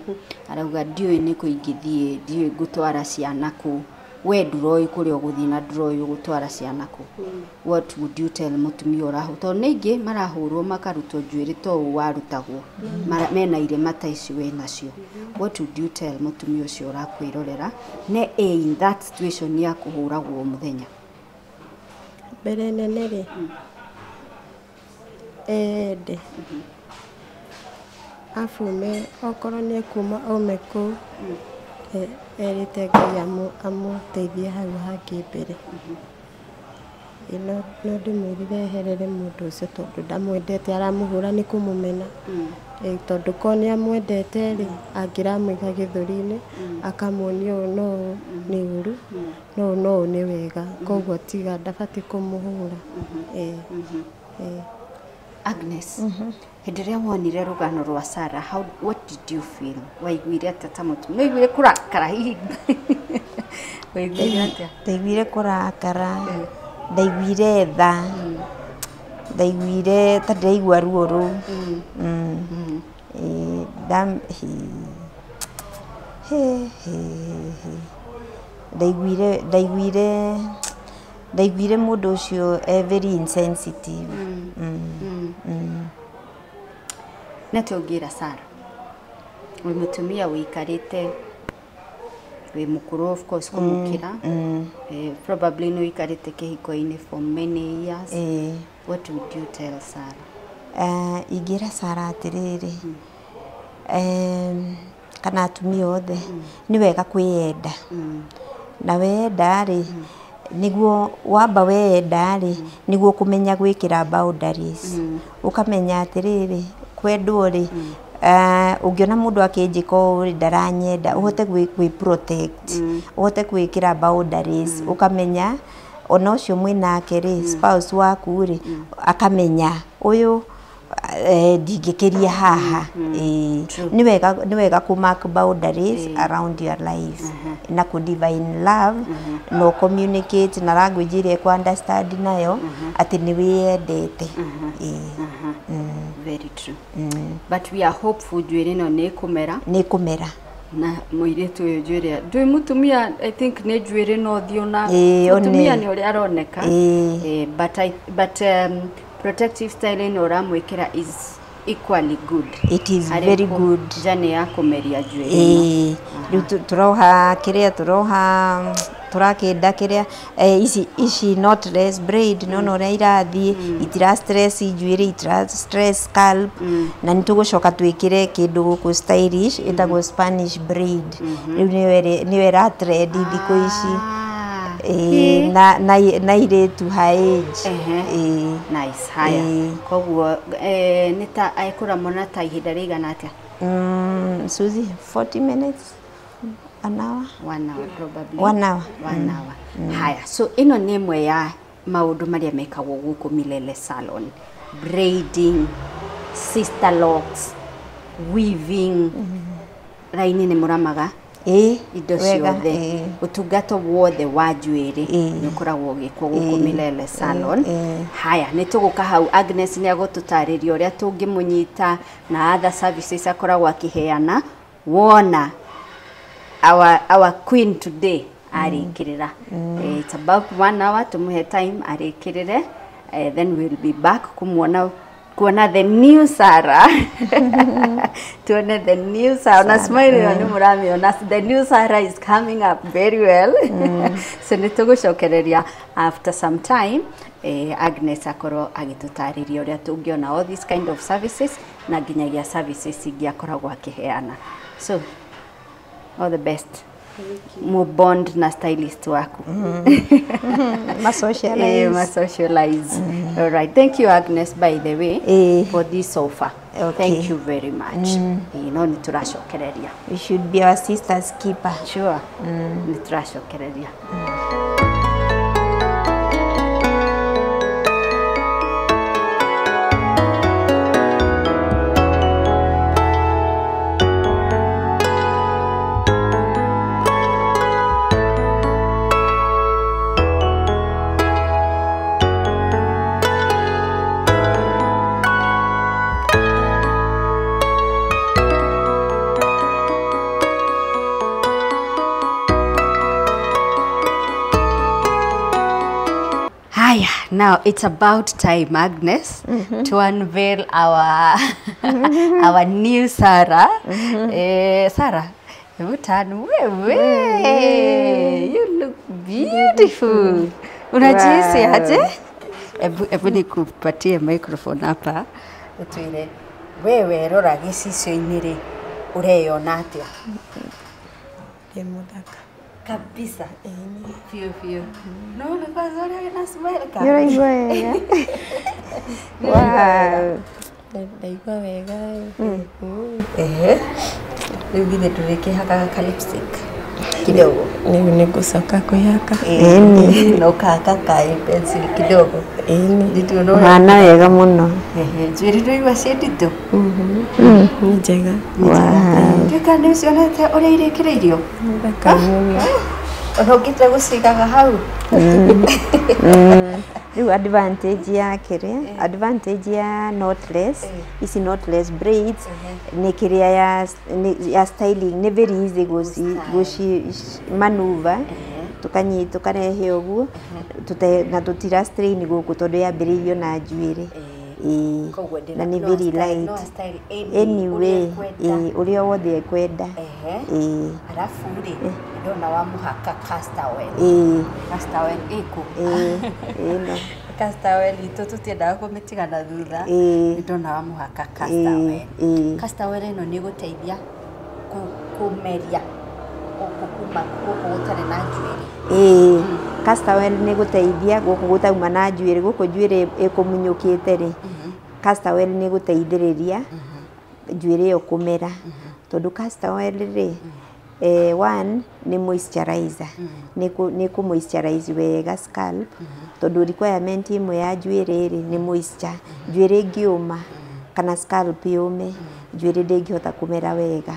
A: arauga ndiũĩ nĩ kũ ingĩthiĩ, ndiũĩ ngũtwara ciana kũ. We ndũroĩ kũrĩa ũgũthiĩ na ndũroĩ ũgũtwara ciana kũ. What would you tell mũtumia ũrahũ? Tondũ nĩ aingĩ marahũrwo makarutwo njuĩrĩ to ũũ warutagwo. Mena irema ta ici wĩ nacio. What would you tell mũtumia ũcio ũrakwĩrorera ne in that situation ya kũhũragwo mũthenya?
C: Mbere nene rĩ, ende abume okorwo nĩ ekuma aume kũu, erĩte Ngai amũteithie hau hangĩ mbere. No ndĩmwĩrire eherere mũndũ ũcio tondũ ndamwendete, aramũhũra nĩ kũmũmena. Tondũ korwo nĩ amwendete rĩ, angĩramũiga gĩthũri-inĩ akamuonia ũũ no ũũ nĩ ũru, no ũũ no ũũ nĩ wega, koguo tiga ndabatiĩ kũmũhũra.
A: Agnes, hĩndĩ ĩrĩa wonire rũgano rwa Sarah, what did you feel? Waiguire atĩa ta mũtumia? Waiguire kũrakara hihi? Waiguire atĩa?
B: Ndaiguire kũrakara, ndaiguire tha, ndaiguire ta ndĩraigua ruo rũu. Ndaiguire mũndũ ũcio e very insensitive.
A: Nĩ atĩa ũngĩra Sarah? Wĩ mũtumia wĩikarĩte, wĩ mũkũrũ of course kũmũkĩra. Probably nĩ ũikarĩte kĩhiko-inĩ for many years. What would you tell Sarah?
B: Ingĩra Sarah atĩrĩrĩ, kana atumia othe, nĩ wega kwĩyenda. Na weyenda rĩ, nĩguo wamba weyenda rĩ, nĩguo kũmenya gwĩkĩra boundaries. Ũkamenya atĩrĩrĩ, kwendwo rĩ, ũngĩona mũndũ akĩnjĩka ũũ rĩ, ndaranyenda, ũhote gwĩ protect, ũhote gwĩkĩra boundaries, ũkamenya ona ũcio mwĩnake rĩ, spouse waku rĩ, akamenya ũyũ ndingĩkĩria haha. Nĩ wega kũ mark boundaries around your life na kũ divine love, no communicate na language ĩrĩa ĩkũ understand nayo atĩ nĩ wĩyendete.
A: Very true. But we are hopeful njuĩrĩ ĩno nĩ ĩkũmera.
B: Nĩ ĩkũmera.
A: Na mũirĩtu ũyũ njuĩrĩ, ndũĩ mũtumia, I think nĩ njuĩrĩ na ũthiũ na mũtumia nĩ ũrĩa aroneka. But protective style ĩno ũramwĩkĩra is equally good.
B: It is very good.
A: Journey ya kũmeria njuĩrĩ ĩno.
B: Rĩu tũroha kĩrĩa, tũroha tũrakĩnda kĩrĩa, ici knotless braid, no ũrĩa irathiĩ, itira stress njuĩrĩ, itira stress scalp, na nĩ tũgũcoka twĩkĩre kĩndũ gũkũ stylish ĩtagwo Spanish braid. Rĩu nĩyo ĩra trend thikũ ici. Na irĩtu high age.
A: Nice, haya. Koguo nĩ ta ekũramona ta ihinda rĩigana atĩa?
B: Suzy, 40 minutes. An hour?
A: 1 hour probably.
B: 1 hour.
A: 1 hour. Haya, so ĩno nĩ ĩmwe ya maũndũ marĩa mekagwo gũkũ Milele Salon. Braiding, sister locks, weaving, raini nĩ mũramaga indo ciothe, ũtungata wothe wa njuĩrĩ nĩ ũkoragwo ũgĩkwo gũkũ Milele Salon. Haya, nĩ tũgũka hau, Agnes nĩ agũtũtarĩria ũrĩa tũngĩmũnyita na other services akoragwo akĩheana. Wona our queen today arĩkĩrĩra. It's about 1 hour, tũmũhe time arĩkĩrĩre, then we'll be back kumuona kuona the new Sarah. Tuone the new Sarah. Na smile ĩyo nĩ mũramĩona. The new Sarah is coming up very well. So nĩ tũgũcokereria after some time, Agnes akorwo agĩtũtarĩria ũrĩa tũngĩona all these kind of services na nginyagia services ingĩ akoragwo akĩheana. So all the best. Mo bond na stylist waku.
B: Ma-socialize.
A: Ma-socialize. All right. Thank you, Agnes, by the way, for this offer.
B: Okay.
A: Thank you very much. No nĩ tũracokereria.
B: We should be our sister's keeper.
A: Sure. Nĩ tũracokereria. Aya, now it's about time, Agnes, to unveil our our new Sarah. Sarah, hebu turn wewe. You look beautiful. Unajihisi aje? Ebu nikupatie microphone hapa. Utwire wewe rora gĩcicio-inĩ rĩ, ũreyona atĩa?
C: Ndĩ mũthaka.
A: Kabisa. Biũ biũ. No, nĩ kwanza ũrĩa wĩna smile ka.
B: Nĩũraigua wega? Wow.
C: Ndaigua wega.
A: Ehe. Rĩu githĩ ndũrĩkĩhakaga ka lipstick kidogo?
C: Rĩu nĩ ngũcoka kwĩhaka.
A: Ĩni. Na ũkahaka ka pencil kidogo.
C: Ĩni.
A: Ndituona ũrĩa.
B: Ũhana wega mũno.
A: Ehe, njuĩrĩ ndũraigua ciĩ nditũ?
C: Nĩ njega.
A: Tuĩka nĩ ũcionete ũrĩa irĩkĩrĩirio?
C: Nĩ thaka mũno.
A: Ona ũngĩte gũcigaga hau.
B: Rĩu advantage ya kĩrĩa, advantage ya knotless, ici knotless braids nĩ kĩrĩa ya ya styling nĩ very easy gũci maneuver, tũkanyi tũkarehe ũguo na tũtira strain gũkũ tondũ yambĩrĩirio na njuĩrĩ. Ĩĩ.
A: Koguo ndĩna
B: Na nĩ
A: no
B: very
A: style,
B: light.
A: no style any
B: Anyway,
A: ũrĩa ekwenda.
B: ĩĩ, ũrĩa wothe ekwenda. Ĩĩ.
A: Arabu rĩ, ndona wa mũhaka castor oil.
B: Ĩĩ.
A: Castor oil ĩkũ?
B: Ĩĩ, ĩno.
A: Castor oil itũ tũtiendaga kũmĩtiga na thutha.
B: Ĩĩ.
A: Nĩ ndona wa mũhaka castor oil.
B: Ĩĩ.
A: Castor oil ĩno nĩ ĩgũteithia kũmeria gũkũ kuma gũkũ gũtarĩ na njuĩrĩ.
B: Ĩĩ, castor oil nĩ gũteithia gũkũ gũtauma na njuĩrĩ, gũkũ njuĩrĩ ĩkũmunyũkĩte rĩ, castor oil nĩ gũteithĩrĩria njuĩrĩ ĩyo kũmera, tondũ castor oil rĩ, one nĩ moisturizer, nĩ kũ moisturize wega scalp, tondũ requirement ĩmwe ya njuĩrĩ rĩ nĩ moisture. Njuĩrĩ ĩngĩũma kana scalp yũme, njuĩrĩ ndĩngĩhota kũmera wega.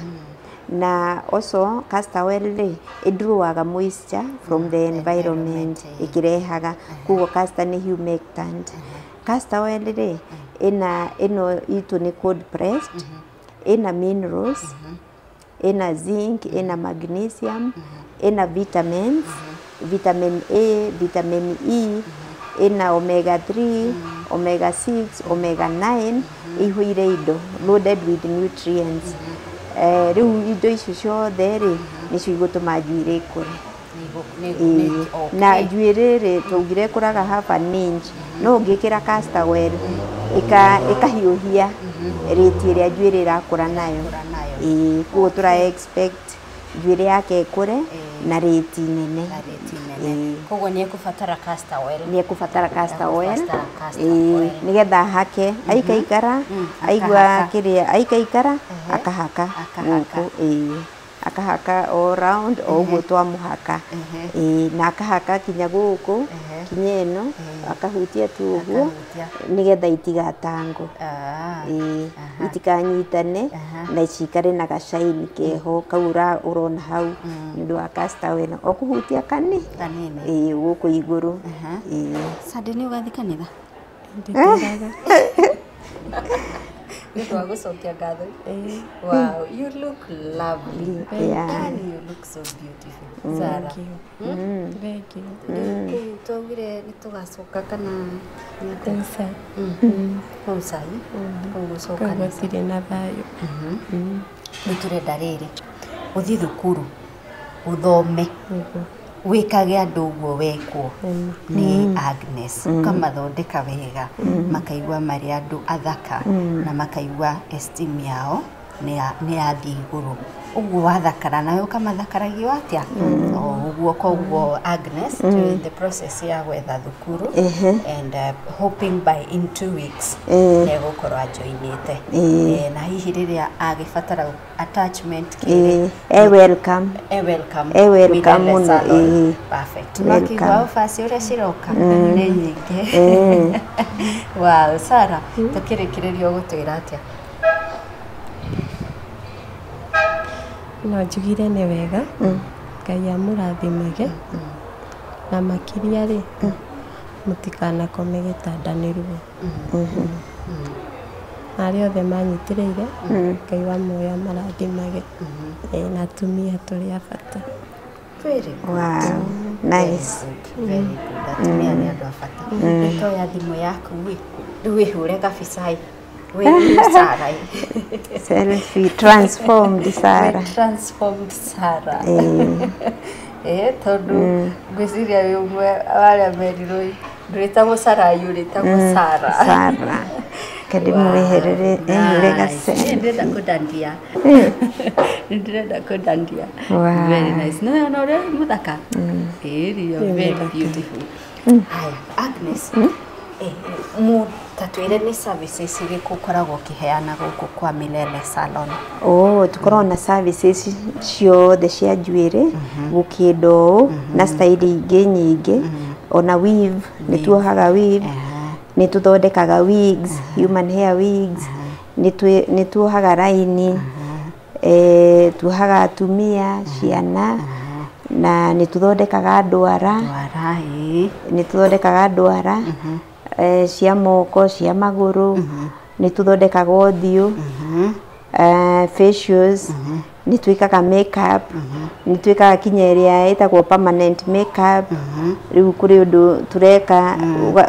B: Na also castor oil rĩ, ĩdrawaga moisture from the environment, ĩkĩrehaga, koguo castor nĩ humectant. Castor oil rĩ, ĩna ĩno itũ nĩ cold pressed, ĩna minerals, ĩna zinc, ĩna magnesium, ĩna vitamins, vitamin A, vitamin E, ĩna omega 3, omega 6, omega 9, ĩihũire indo loaded with nutrients. Rĩu indo icio ciothe rĩ, nĩcio igũtũma njuĩrĩ ĩkũre. Ĩĩ. Na njuĩrĩ rĩ, twaugire ĩkũraga half an inch, no ũngĩkĩra castor oil ĩkahiũhia rate ĩrĩa njuĩrĩ ĩrakũra nayo. Ĩĩ, koguo tũra expect njuĩrĩ yake ĩkũre na rate nene.
A: Na rate nene. Koguo nĩ ekũbatara castor oil.
B: Nĩ ekũbatara castor oil.
A: Ekũbatara castor
B: Ĩĩ,
A: oil.
B: nĩgetha ahake aikaikara, aigua
A: akahaka.
B: kĩrĩa aikaikara akahaka
A: Akahaka.
B: gũkũ. Ĩĩ, akahaka all round o ũguo twamũhaka. Ĩĩ, na akahaka kinya gũkũ, kinya ĩno akahutia tu ũguo
A: Akahutia.
B: nĩgetha itigatangwo. Ĩĩ, itikanyitane na cikare na gacaini keho kau ũrona hau nĩ ũndũ wa castor oil, o kũhutia kani
A: Kanini.
B: Ĩĩ, gũkũ igũrũ. Ĩĩ.
A: Sunday nĩ ũgathiĩ kanitha?
C: Ndĩtĩraga.
A: Nĩ ũndũ wa gũcokia ngatho. Wow, you look lovely.
B: Yeah.
A: And you look so beautiful. Sarah.
C: Thank you. Thank you.
A: Rĩu twaugire nĩ tũgacoka kana nĩ atĩa?
C: Kũu cai.
A: Kũu cai. Kũu gũcoka
C: Kũu
A: nĩ
C: gũtirĩ na thayũ.
A: Rĩu tũrenda rĩrĩ, ũthiĩ thukuru ũthome, wĩkage andũ ũguo wekwo nĩ Agnes, ũkamathondeka wega makaigua marĩ andũ athaka na makaigua esteem yao nĩ yathiĩ igũrũ. Ũguo wathakara nawe ũkamathakaragio atĩa o ũguo. Koguo Agnes, twĩ in the process ya gwetha thukuru and hoping by in 2 weeks nĩ egũkorwo ajoinĩte. Na hihi rĩrĩa agĩbatara attachment kĩrĩ,
B: Ĩĩ, e welcome.
A: E welcome.
B: E welcome
A: Milele
B: mũno,
A: Salon.
B: ĩĩ.
A: Perfect.
B: Welcome.
A: Makĩigua ofa ũrĩa ciroka nĩ nyingĩ. Wow, Sarah, tũkĩrĩkĩrĩria ũgũtwĩra atĩa?
C: No njugire nĩ wega, Ngai amũrathimage, na makĩria rĩ, mũtikanakome gĩtanda nĩ ruo. Na arĩa othe manyitĩrĩire, Ngai wa muoyo amarathimage. Ĩĩ, na atumia tũrĩ a bata.
A: Very good.
B: Wow, nice.
A: Very good. Atumia nĩ andũ a bata. Nĩtoya thimũ yaku ĩ, rĩu wĩhũre kabica ĩ. Wĩ Sarah ĩ.
B: Selfie transformed Sarah.
A: Wĩ transformed Sarah.
B: Eh.
A: Tondũ ngwĩciria wĩ ũmwe wa arĩa merirwo ĩ, ndũrĩtagwo Sarah ũrĩtagwo Sarah.
B: Sarah. Kandimweherere ehure
A: Nice. Niĩ ndĩrenda kũndandia. Nĩ ndĩrenda kũndandia.
B: Wow.
A: Very nice. No, ona ũrĩa wĩ mũthaka. Ĩĩ, you are very beautiful. Haya, Agnes. Ta twĩre nĩ services irĩkũ ũkoragwo ũkĩheana gũkũ kwa Milele Salon?
B: Oh, tukoragwo na services ciothe cia njuĩrĩ, gũkĩnda ũũ na style ingĩ nyingĩ, ona weave, nĩ tuohaga weave, nĩ tũthondekaga wigs, human hair wigs, nĩ tuohaga raini, tuohaga atumia, ciana, na nĩ tũthondekaga ndwara.
A: Ndwara, ĩĩ.
B: Nĩ tũthondekaga ndwara cia moko, cia magũrũ, nĩ tũthondekaga ũthiũ, facials, nĩ twĩkaga makeup, nĩ twĩkaga kinya ĩrĩa ĩtagwo permanent makeup. Rĩu kũrĩ ũndũ tũreka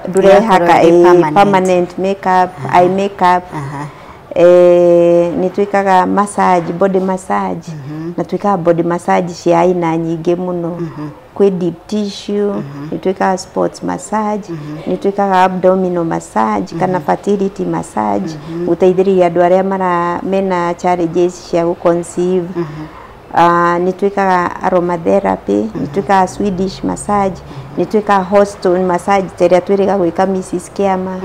B: ndũrehaka
A: Ĩgakorwo ĩ
B: permanent makeup, eye makeup. Nĩ twĩkaga massage, body massage, na twĩkaga body massage cia aina nyingĩ mũno. Kwĩ deep tissue, nĩ twĩkaga sports massage, nĩ twĩkaga abdominal massage kana fertility massage, gũteithĩrĩria andũ arĩa mena challenges cia gũ-conceive. Nĩ twĩkaga aromatherapy, nĩ twĩkaga Swedish massage, nĩ twĩkaga hot stone massage ta ĩrĩa twĩrĩga gwĩka Mrs. Kiama.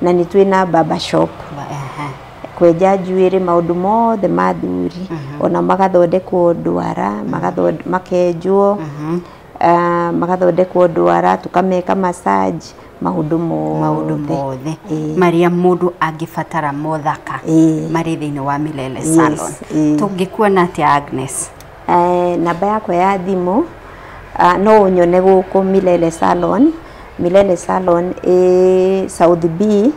B: Na nĩ twĩna barber shop. Kwenja njuĩrĩ, maũndũ mothe ma thuri, ona magathondekwo ndwara, makenjwo, magathondekwo ndwara, tũkameka massage, maũndũ mothe.
A: Maũndũ mothe marĩa mũndũ angĩbatara mothaka marĩ thĩinĩ wa Milele Salon. Tũngĩkuona atĩa, Agnes?
B: Namba yakwa ya thimũ, no ũnyone gũkũ Milele Salon. Milele Salon ĩ South B,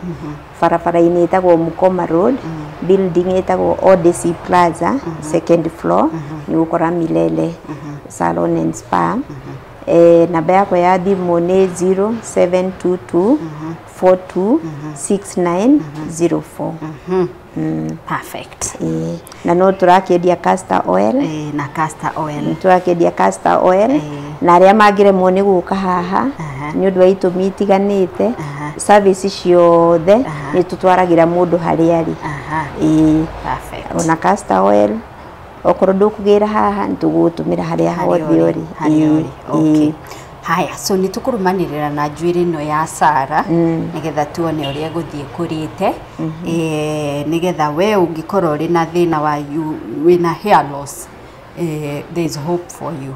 B: barabara-inĩ ĩtagwo Mukoma Road, building ĩtagwo Odyssey Plaza, second floor, nĩ ũgũkora Milele Salon and Spa. Namba yakwa ya thimũ nĩ 0722 426904.
A: Perfect.
B: Na no tũrakĩendia castor oil.
A: Na castor oil.
B: Tũrakĩendia castor oil, na arĩa mangĩremwo nĩ gũka haha nĩ ũndũ wa itũmi itiganĩte, service ciothe nĩ tũtwaragĩra mũndũ harĩa arĩ.
A: Perfect.
B: Ona castor oil okorwo ndũkũgĩra haha nĩ tũgũgũtũmĩra harĩa hothe ũrĩ.
A: Okay. Haya, so nĩ tũkũrũmanĩrĩra na njuĩrĩ ĩno ya Sarah nĩgetha tuone ũrĩa ĩgũthiĩ kũrĩte, nĩgetha we ũngĩkorwo ũrĩ na thĩna wa wĩna hair loss, there is hope for you.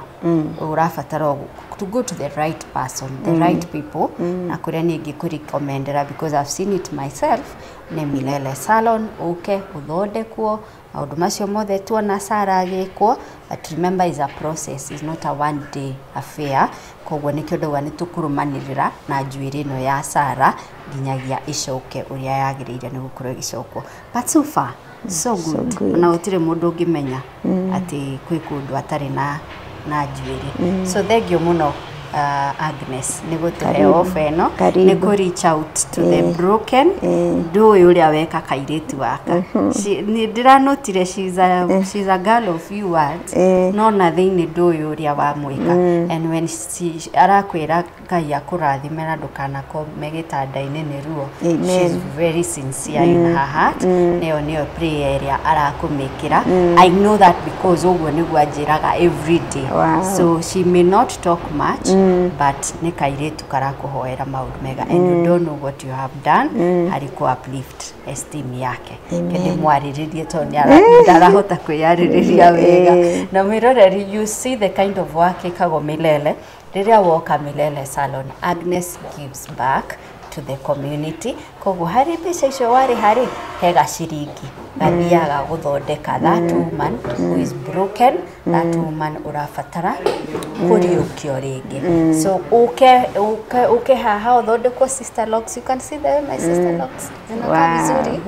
A: Ũrabatara to go to the right person, the right people, na kũrĩa niĩ ingĩkũrecommendera because I've seen it myself, nĩ Milele Salon. Ũke ũthondekwo maũndũ macio mothe tuona Sarah agĩkwo, but remember is a process, is not a one day affair. Koguo nĩkĩo ndauga nĩ tũkũrũmanĩrĩra na njuĩrĩ ĩno ya Sarah nginyagia ĩcoke ũrĩa yagĩrĩire nĩ gũkorwo ĩgĩcokwo. But so far so good. Ona gũtirĩ mũndũ ũngĩmenya atĩ kwĩ kũndũ atarĩ na njuĩrĩ. So thank you mũno, Agnes, nĩ gũtũhe offer ĩno, nĩ kũ reach out to the broken. Ndũĩ ũrĩa weka kairĩtu aka. Nĩ ndĩranotire she's a girl of few words, no na thĩinĩ ndũĩ ũrĩa wamwĩka. And when she arakwĩra Ngai akũrathime na ndũkanakome gĩtanda-inĩ nĩ ruo, she's very sincere in her heart. Nĩyo nĩyo prayer ĩrĩa arakũmĩkĩra. I know that because ũguo nĩguo anjĩraga every day. So she may not talk much, but nĩ kairĩtu karakũhoera maũndũ mega, and you don't know what you have done harĩ kũ uplift esteem yake. Kĩndĩ mwarĩrĩrie tondũ ndarahota kwĩyarĩrĩria wega. Na mwĩroreri, you see the kind of work ĩkagwo Milele. Rĩrĩa woka Milele Salon, Agnes gives back to the community. Koguo harĩ mbeca icio warĩha rĩ, he gaciringi gathiaga gũthondeka that woman who is broken, that woman ũrabatara kũriũkio rĩngĩ. So uke haha ũthondekwo sister locks. You can see them, my sister locks zinakaa vizuri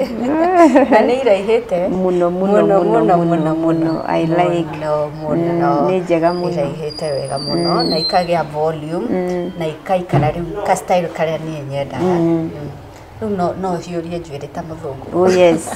A: na nĩ iraihĩte
B: Mũno, mũno, mũno, mũno, mũno. I like.
A: Mũno mũno.
B: Nĩ njega mũno.
A: Iraihĩte wega mũno na ikagĩa volume na ikaikara rĩu ka style karĩa niĩ nyendaga. Rĩu no hiũrie njuĩrĩ ta mũthũngũ.
B: Oh yes.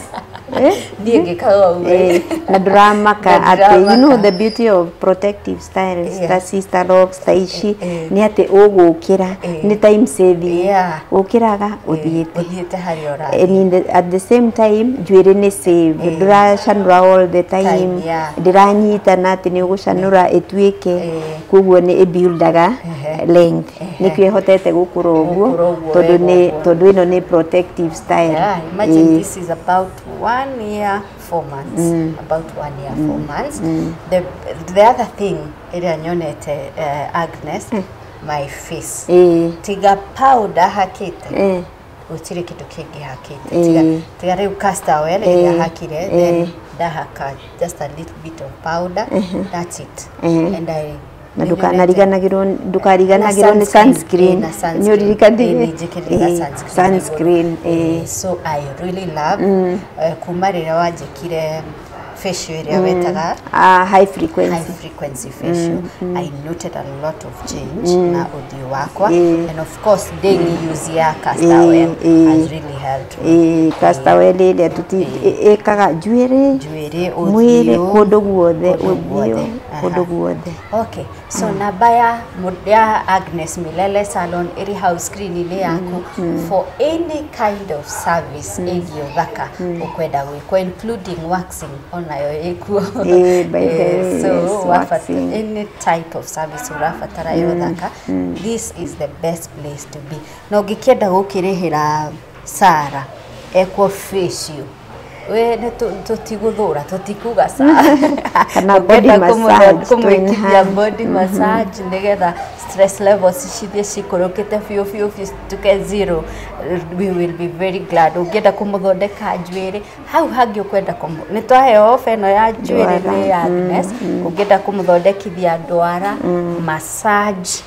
A: Niĩ ngĩkaga ũguo.
B: Na ndũramaka
A: Na
B: atĩ you know
A: ndũramaka.
B: the beauty of protective styles ta sister locks ta ici nĩ atĩ ũgũkĩra nĩ time saving. Ũkĩraga ũthiĩte.
A: Ũthiĩte harĩa ũrathiĩ.
B: And at the same time njuĩrĩ nĩ save, ndũracanũra all the time, ndĩranyitana atĩ nĩ ũgũcanũra ĩtuĩke, koguo nĩ ĩbuildaga length, nĩkĩo ĩhotete gũkũra ũguo
A: Gũkũra ũguo
B: tondũ
A: wega
B: nĩ
A: ũguo.
B: Tondũ ĩno nĩ protective style.
A: Yeah, imagine this is about 1 year, 4 months. About 1 year, 4 months. The other thing ĩrĩa nyonete, Agnes, my face. Tiga powder hakĩte. Gũtirĩ kĩndũ kĩngĩ hakĩte. Tiga rĩu castor oil ĩrĩa hakire, then ndahaka just a little bit of powder. That's it. And I
B: Na ndũkanariganagĩrwo ndũkariganagĩrwo nĩ sunscreen.
A: Na
B: Nĩ ũririkanire?
A: Nĩ njĩkĩrĩra sunscreen.
B: Sunscreen.
A: So I really love kuma rĩrĩa wanjĩkire facial ĩrĩa wetaga
B: Ah, high
A: high
B: frequency.
A: Frequency facial, I noted a lot of change na ũthiũ wakwa, and of course daily use ya castor oil has really helped me.
B: Castor oil ĩrĩa tuti ĩkaga njuĩrĩ,
A: njuĩrĩ,
B: mwĩrĩ,
A: ũthiũ,
B: kũndũ guothe,
A: kũndũ
B: ũthiũ,
A: guothe.
B: Kũndũ guothe.
A: Okay, so namba ya ya Agnes Milele Salon ĩrĩ hau screen-inĩ yaku for any kind of service ĩgiĩ ũthaka ũkwenda gwĩkwo, including waxing, onayo ĩkuo.
B: By the way,
A: So
B: yes, waxing.
A: Any type of service ũrabatara ya ũthaka, this is the best place to be. Na ũngĩkĩenda gũkĩrĩhĩra Sara ekwo facial, we nĩ tũtigũthũra, tũtikuga
B: Kana body massage to
A: kũmwĩkithia
B: enhance.
A: Body massage nĩgetha stress levels cithiĩ cikũrũkĩte biũ biũ biũ cituke zero, we will be very glad. Ũngĩenda kũmũthondeka njuĩrĩ hau hangĩ ũkwenda nĩ twaheo ofa ĩno ya njuĩrĩ
B: Ndwara.
A: Nĩ ya Agnes. Ũngĩenda kũmũthondekithia ndwara, massage,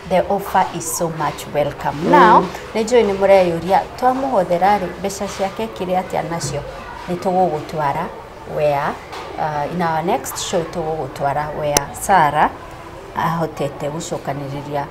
A: the offer is so much welcome. Now nĩ njũĩ nĩ mũreyũria twamũhothera rĩ, mbeca ciake kĩrĩ atĩa nacio. Nĩ tũgũgũtwara where in our next show tũgũgũtwara where Sarah ahotete gũcokanĩrĩria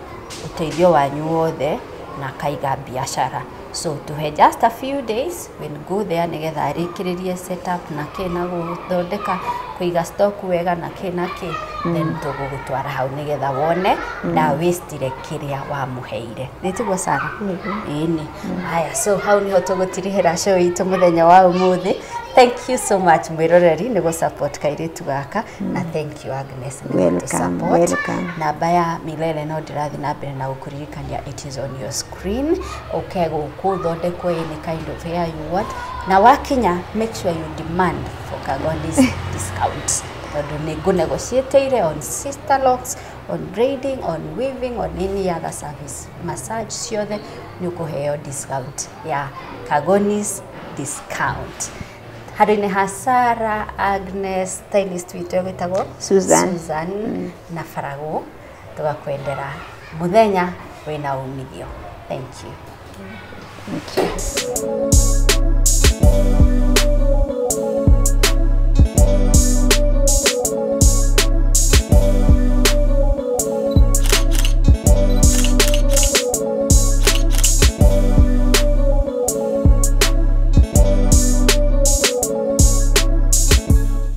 A: ũteithio wanyu wothe na akaiga biacara. So tuhe just a few days, we'll go there nĩgetha arĩkĩrĩrie setup na kĩ na gũthondeka kũiga stock wega na kĩ na kĩ, then tũgũgũtwara hau nĩgetha wone na wastire kĩrĩa wamũheire. Nĩ tiguo, Sarah? Ĩni. Haya, so hau niho tũgũtirihĩra show itũ mũthenya wa ũmũthĩ. Thank you so much mwĩroreri nĩ gũ support kairĩtu gaka, na thank you Agnes nĩ
B: Welcome,
A: gũtũ-support.
B: Welcome.
A: Namba ya Milele no ndĩrathiĩ na mbere na gũkũririkania, it is on your screen. Ũke gũkũ ũthondekwo any kind of hair you want, na wakinya make sure you demand for Kagoni's discount, tondũ nĩ ngũnegotiateire on sister locks, on braiding, on weaving, on any other service, massage ciothe nĩ ũkũheo discount ya Kagoni's discount. Handũ-inĩ ha Sarah, Agnes, stylist witũ egwĩtagwo
B: Susan.
A: Susan na Faragũ, tũgakwendera mũthenya wĩna umithio. Thank you.
B: Thank you.